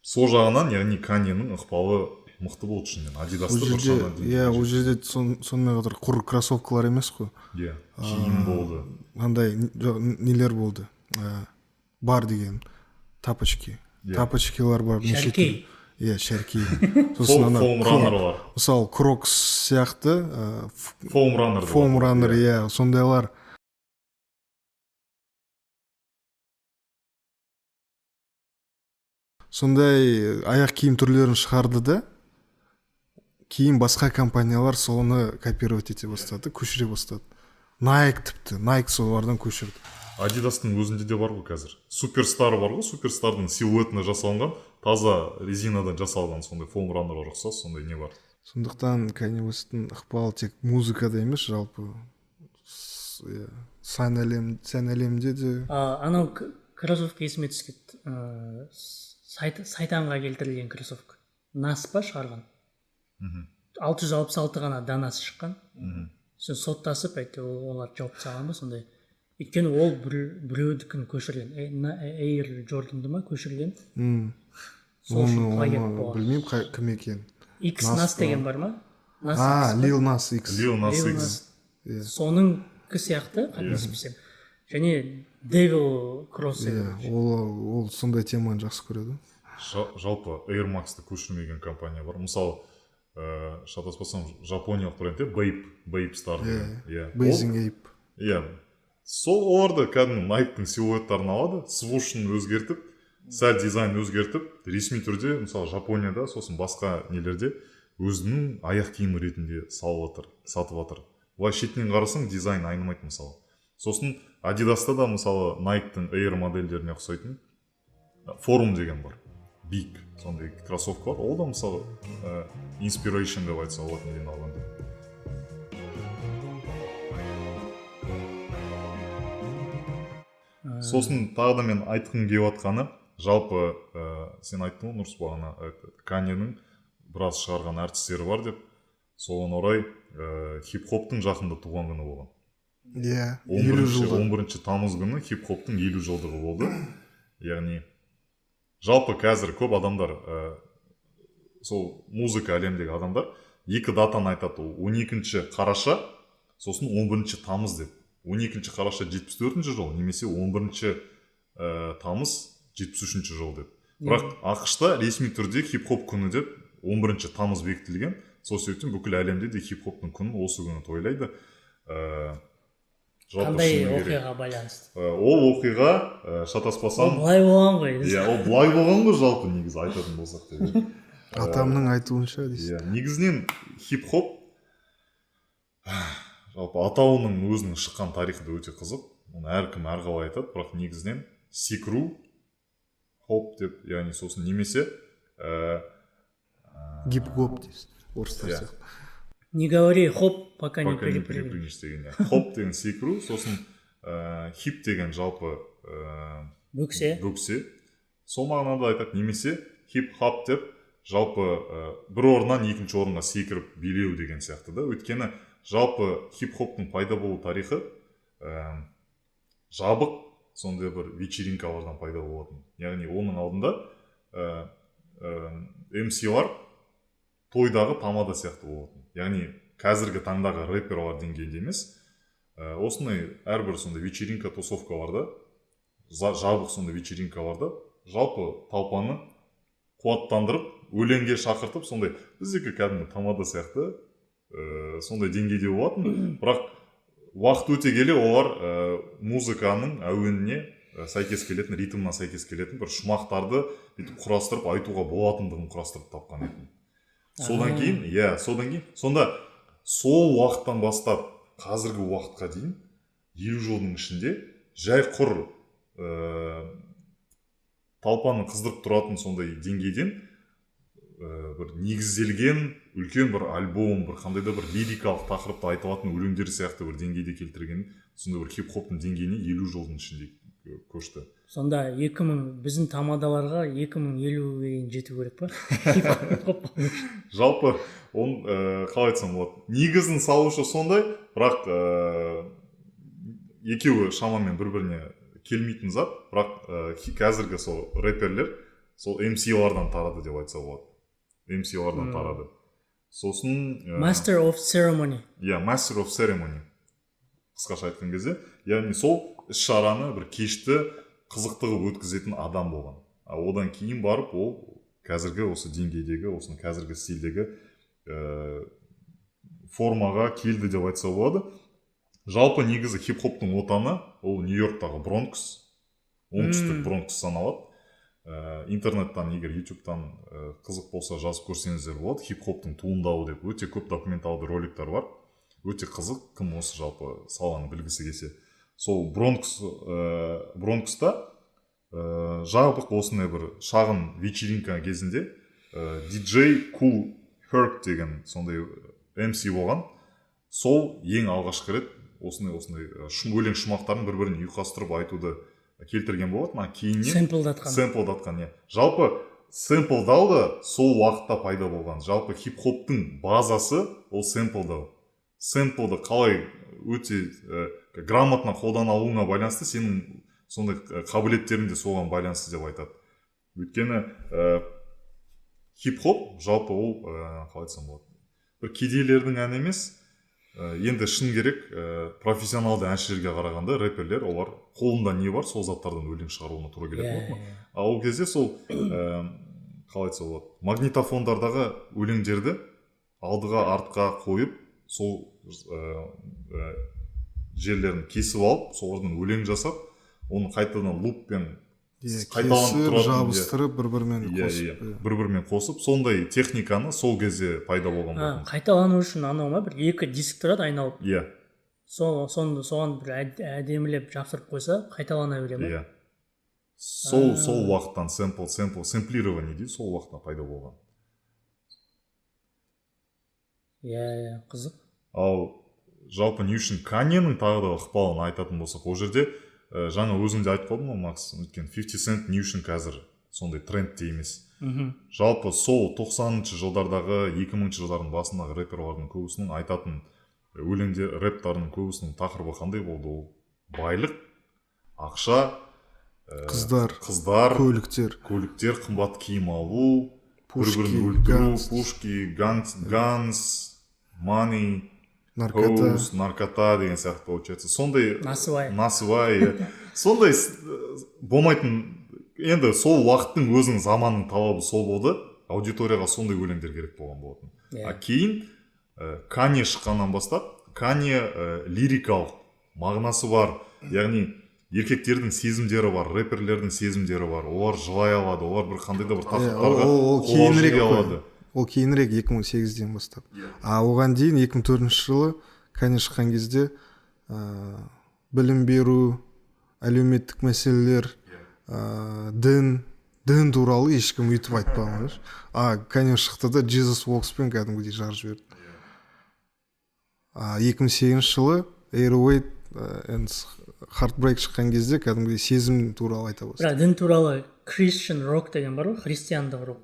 Сол жағынан, яғни Каньенің ықпалы мықты болды шынымен. Адидасты бір шамадан. Иә, ол жерде сонымен қатар құр кроссовкалар емес қой. Иә, киім болды. Андай нелер болды. Бар деген тапочки. Тапочкилар бар. Шәркей. Иә, шәркей. Сосын ана foam runner-лар. Мысалы, Crocs сияқты foam runner. Foam runner, иә, сондайлар. Сондай аяқ киім түрлерін шығарды да, кейін басқа компаниялар соны копировать ете бастады, көшіре бастады. Nike тіпті, Nike солардан көшірді. Адидастың өзінде де бар ғой қазір. Суперстар бар ғой, Суперстардың силуэтіне жасалынған, таза резинадан жасалған сондай foam runner-ға ұқсас сондай не бар. Сондықтан Kanye West'тің ықпалы тек музыкада емес, жалпы сән әлемінде де. Анау кроссовка есіме түсіп кетті. Сайтанға келтірілген кроссовка. Нас па шығарған? 666 ғана данасы шыққан. Сосын соттасып, әйтеуір олар жауып тастаған ба сондай. Өйткені ол біреудікін көшірген. Air Jordan'ды ма көшірген? Сол үшін плагиат болған. Білмеймін кім екен. X Nas деген бар ма? Lil Nas X. Lil Nas X. Соныкі сияқты, қателеспесем. Және Devil Cross. Ол сондай теманы жақсы көреді. Жалпы Air Max'ты көшірмеген компания бар. Мысалы, шатаспасам, жапониялық бренд, Bape Star деген. Bathing Ape. Иә. Сол оларды кәдімгі Nike'тың силуэттарын алады, свушын өзгертіп, сәл дизайн өзгертіп, ресми түрде, мысалы, Жапонияда, сосын басқа нелерде өзінің аяқ киімі ретінде салып жатыр, сатып жатыр. Былай шетінен қарасаң, дизайн айнымайды мысалы. Сосын Adidas-та да, мысалы, Nike'тың Air модельдеріне ұқсайтын Forum деген бар. Big сондай кроссовка бар. Ол да, мысалы, inspiration деп айтса болады неден алған деп. Сосын тағы да мен айтқым келіп жатқаны, жалпы сен айттың ғой, Нұрс, бағана Каньенің біраз шығарған әртістері бар деп. Соған орай хип-хоптың жақында туған күні болған. Иә, 50 жылдығы. 11 тамыз күні хип-хоптың 50 жылдығы болды. Яғни жалпы қазір көп адамдар, сол музыка әлемдегі адамдар екі датаны айтады. 12 қараша, сосын 11 тамыз деп. 12 қараша 74 жыл немесе 11 тамыз 73 жыл деп. Бірақ АҚШ-та ресми түрде хип-хоп күні деп 11 тамыз бекітілген. Сол себептен бүкіл әлемде де хип-хоптың күнін осы күні тойлайды. Қандай оқиғаға байланысты? Ол оқиға, шатаспасам, ол былай болған ғой. Иә, ол былай болған ғой жалпы негізі айтатын болсақ деп. Атамның айтуынша дейсіз. Иә, негізінен хип-хоп жалпы атауының өзінің шыққан тарихы да өте қызық. Оны әркім әрқалай айтады, бірақ негізінен секіру, хоп деп, яғни сосын немесе гип-гоп дейсіз, орыстар сияқты. Не говори хоп, пока не перепрыгнешь деген. Хоп деген секіру, сосын хип деген жалпы бөксе. Бөксе. Сол мағынада айтады, немесе хип-хап деп жалпы бір орыннан екінші орынға секіріп билеу деген сияқты да. Өйткені жалпы хип-хоптың пайда болу тарихы жабық сондай бір вечеринкалардан пайда болатын. Яғни оның алдында MC-лар тойдағы тамада сияқты болатын. Яғни қазіргі таңдағы рэперлар деңгейінде емес, осындай әрбір сондай вечеринка тусовкаларда, жабық сондай вечеринкаларда жалпы толпаны қуаттандырып, өлеңге шақыртып, сондай біздегі кәдімгі тамада сияқты сондай деңгейде болатын. Бірақ уақыт өте келе олар музыканың әуеніне сәйкес келетін, ритмына сәйкес келетін бір шумақтарды бүйтіп құрастырып айтуға болатындығын құрастырып тапқан еді. Содан кейін, иә, содан кейін, сонда сол уақыттан бастап қазіргі уақытқа дейін 50 жылдың ішінде жай құр Толпаны қыздырып тұратын сондай деңгейден бір негізделген үлкен бір альбом, бір қандай да бір лирикалық тақырыпта айтылатын өлеңдер сияқты бір деңгейде келтірген, сондай бір хип-хоптың деңгейіне 50 жылдың ішінде көшті. Сонда 2000, біздің тамадаларға 2050-ге дейін жету керек па? Хип-хоп. Жалпы он қалай айтсам болады, негізін салушы сондай, бірақ екеуі шамамен бір біріне келмейтін зат. Бірақ қазіргі сол рэперлер сол MC-лардан тарады деп айтса болады, MC-лардан тарады. Сосын Master of Ceremony. Иә, Master of Ceremony, қысқаша айтқан кезде, яғни сол іс шараны, бір кешті қызықты қылып өткізетін адам болған. А одан кейін барып ол қазіргі осы деңгейдегі, осыны қазіргі стильдегі формаға келді деп айтса болады. Жалпы негізі хип хоптың отаны ол Нью Йорктағы Бронкс, оңтүстік Бронкс саналады. Интернеттан, егер Ютубтан қызық болса, жазып көрсеңіздер болады, хип хоптың туындауы деп, өте көп документалды роликтер бар, өте қызық. Кім осы жалпы саланы білгісі келсе, сол Бронкста жабық осындай бір шағын вечеринка кезінде диджей Кул Херк деген сондай MC болған. Сол ең алғашқы рет осындай өлең шумақтарын бір біріне ұйқастырып айтуды келтірген болатын. А кейіннен Сэмплдатқан. Сэмплдатқан, иә. Жалпы сэмплдау да сол уақытта пайда болған. Жалпы хип хоптың базасы ол сэмплдау. Сэмплды қалай өте грамотно қолдана алуыңа байланысты, сенің сондай қабілеттерің де соған байланысты деп айтады. Өйткені хип хоп жалпы ол қалай айтсам болады, бір кедейлердің әні емес. Енді шын керек, профессионалды әншілерге қарағанда рэперлер, олар қолында не бар, сол заттардан өлең шығаруына тура келетін болатын. А ол кезде сол қалай айтса болады, магнитофондардағы өлеңдерді алдыға артқа қойып, сол жерлерін кесіп алып, солардан өлең жасап, оны қайтадан луппен қайталанып кесіп, тұратын, иә. Жабыстырып, бір бірімен қосып. Бір бірімен қосып, сондай техниканы сол кезде пайда болған болатын. Қайталану үшін анау ма, бір екі диск тұрады айналып? Иә. Сол, соны соған бір әдемілеп жапсырып қойса, қайталана бере ма? Иә, сол сол уақыттан сэмпл, сэмплирование дейді, сол уақытта пайда болған. Иә, иә, қызық. Ал жалпы не үшін Каньенің тағы да ықпалын айтатын болсақ, ол жерде жаңа өзің де айтып қалдың ғой, Макс, өйткені 50 Cent не үшін қазір сондай трендте емес? Жалпы сол 90-шы жылдардағы, 2000 жылдардың басындағы рэперлардың көбісінің айтатын өлеңдер, рэптарының көбісінің тақырыбы қандай болды? Ол байлық, ақша, Қыздар, қыздар, көліктер. Көліктер, қымбат киім алу, бір Пушки, бірін өлтіру, ганс. Пушки, ганс, ганс, money, наркота. Hoes, наркота деген сияқты, получается, сондай. Насыбай. Насыбай, иә. Сондай болмайтын. Енді сол уақыттың өзінің, заманның талабы сол болды, аудиторияға сондай өлеңдер керек болған болатын. А кейін Канье шыққаннан бастап, Канье лирикалық мағынасы бар, яғни еркектердің сезімдері бар, рэперлердің сезімдері бар, олар жылай алады, олар бір қандай да бір тақырыптарға ол қобалжи кейінірек қой. алады. Ол кейінірек, 2008-ден бастап. А оған дейін 2004 жылы Канье шыққан кезде білім беру, әлеуметтік мәселелер, дін туралы ешкім өйтіп айтпаған ғой. А Канье шықты да, Jesus Walks-пен кәдімгідей жарып жіберді. А 2008 жылы 808 and Heartbreak шыққан кезде кәдімгідей сезім туралы айта бастады. Бірақ дін туралы Christian rock деген бар ғой, христиандық рок,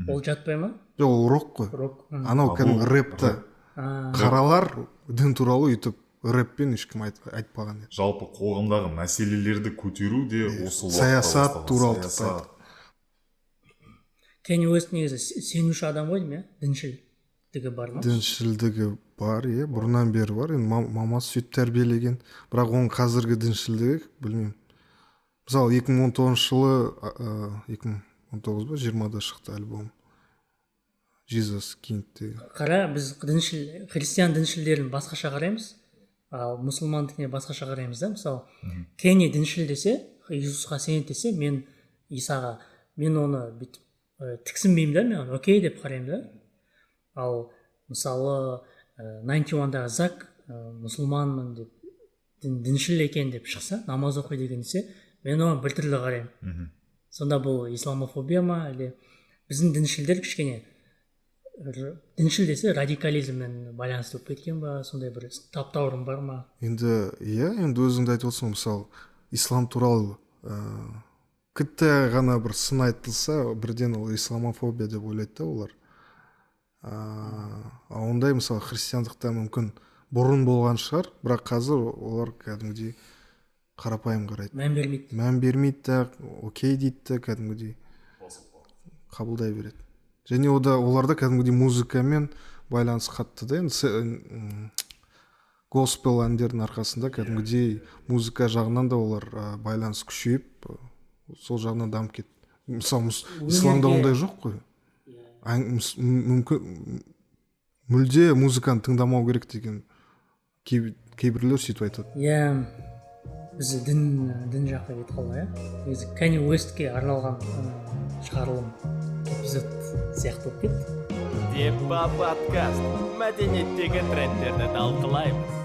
ол жатпай ма? Жоқ, ол рок қой. Рок. Анау А, кәдімгі бұл рэпті. Қаралар дін туралы өйтіп рэппен ешкім айтпаған еді. Жалпы қоғамдағы мәселелерді көтеру де осы уақытта Саясат басталған. туралы тіпті. Саясат. Кенни Уэст негізі сенуші адам ғой деймін, иә, діншілдігі бар ма? Діншілдігі бар, иә, бұрыннан бері бар енді, мамасы сөйтіп тәрбиелеген. Бірақ оның қазіргі діншілдігі, білмеймін. Мысалы, 2019 жылы, 2019 ба, 20-да шықты альбом Jesus King деген. Қара, біз діншіл, христиан діншілдерін басқаша қараймыз, ал мұсылмандікіне басқаша қараймыз да. Мысалы, Кенни діншіл десе, Иисусқа сенеді десе, мен Исаға, мен оны бүйтіп тіксінбеймін да, мен оны окей деп қараймын да. Ал мысалы, Ninety One-дағы Зак мұсылманмын деп, діншіл екен деп шықса, намаз оқиды екен десе, мен оған біртүрлі қараймын. Сонда бұл исламофобия ма, әлде біздің діншілдер кішкене діншіл десе, радикализммен байланысты болып кеткен ба? Сондай бір таптаурын бар ма? Енді, иә, енді өзің де айтып отырсың ғой, мысалы, ислам туралы кітті ғана бір сын айтылса, бірден ол исламофобия деп ойлайды да олар. А ондай, мысалы, христиандықта мүмкін бұрын болған шығар, бірақ қазір олар кәдімгідей қарапайым қарайды. Мән бермейді. Мән бермейді да, окей дейді да, кәдімгідей қабылдай береді. Және ода оларда кәдімгідей музыкамен байланыс қатты да. Енді госпел әндердің арқасында кәдімгідей музыка жағынан да олар байланыс күшейіп, сол жағынан дамып кетті. Мысалы, исламда ондай жоқ қой. Мүмкін, мүлде музыканы тыңдамау керек деген кейбіреулер сөйтіп айтады. Иә, біз дін жаққа кетіп қалдық, иә. Негізі Канье Уэстке арналған шығарылым, эпизод сияқты болып кетті. Депа подкаст. Мәдениеттегі трендтерді талқылаймыз.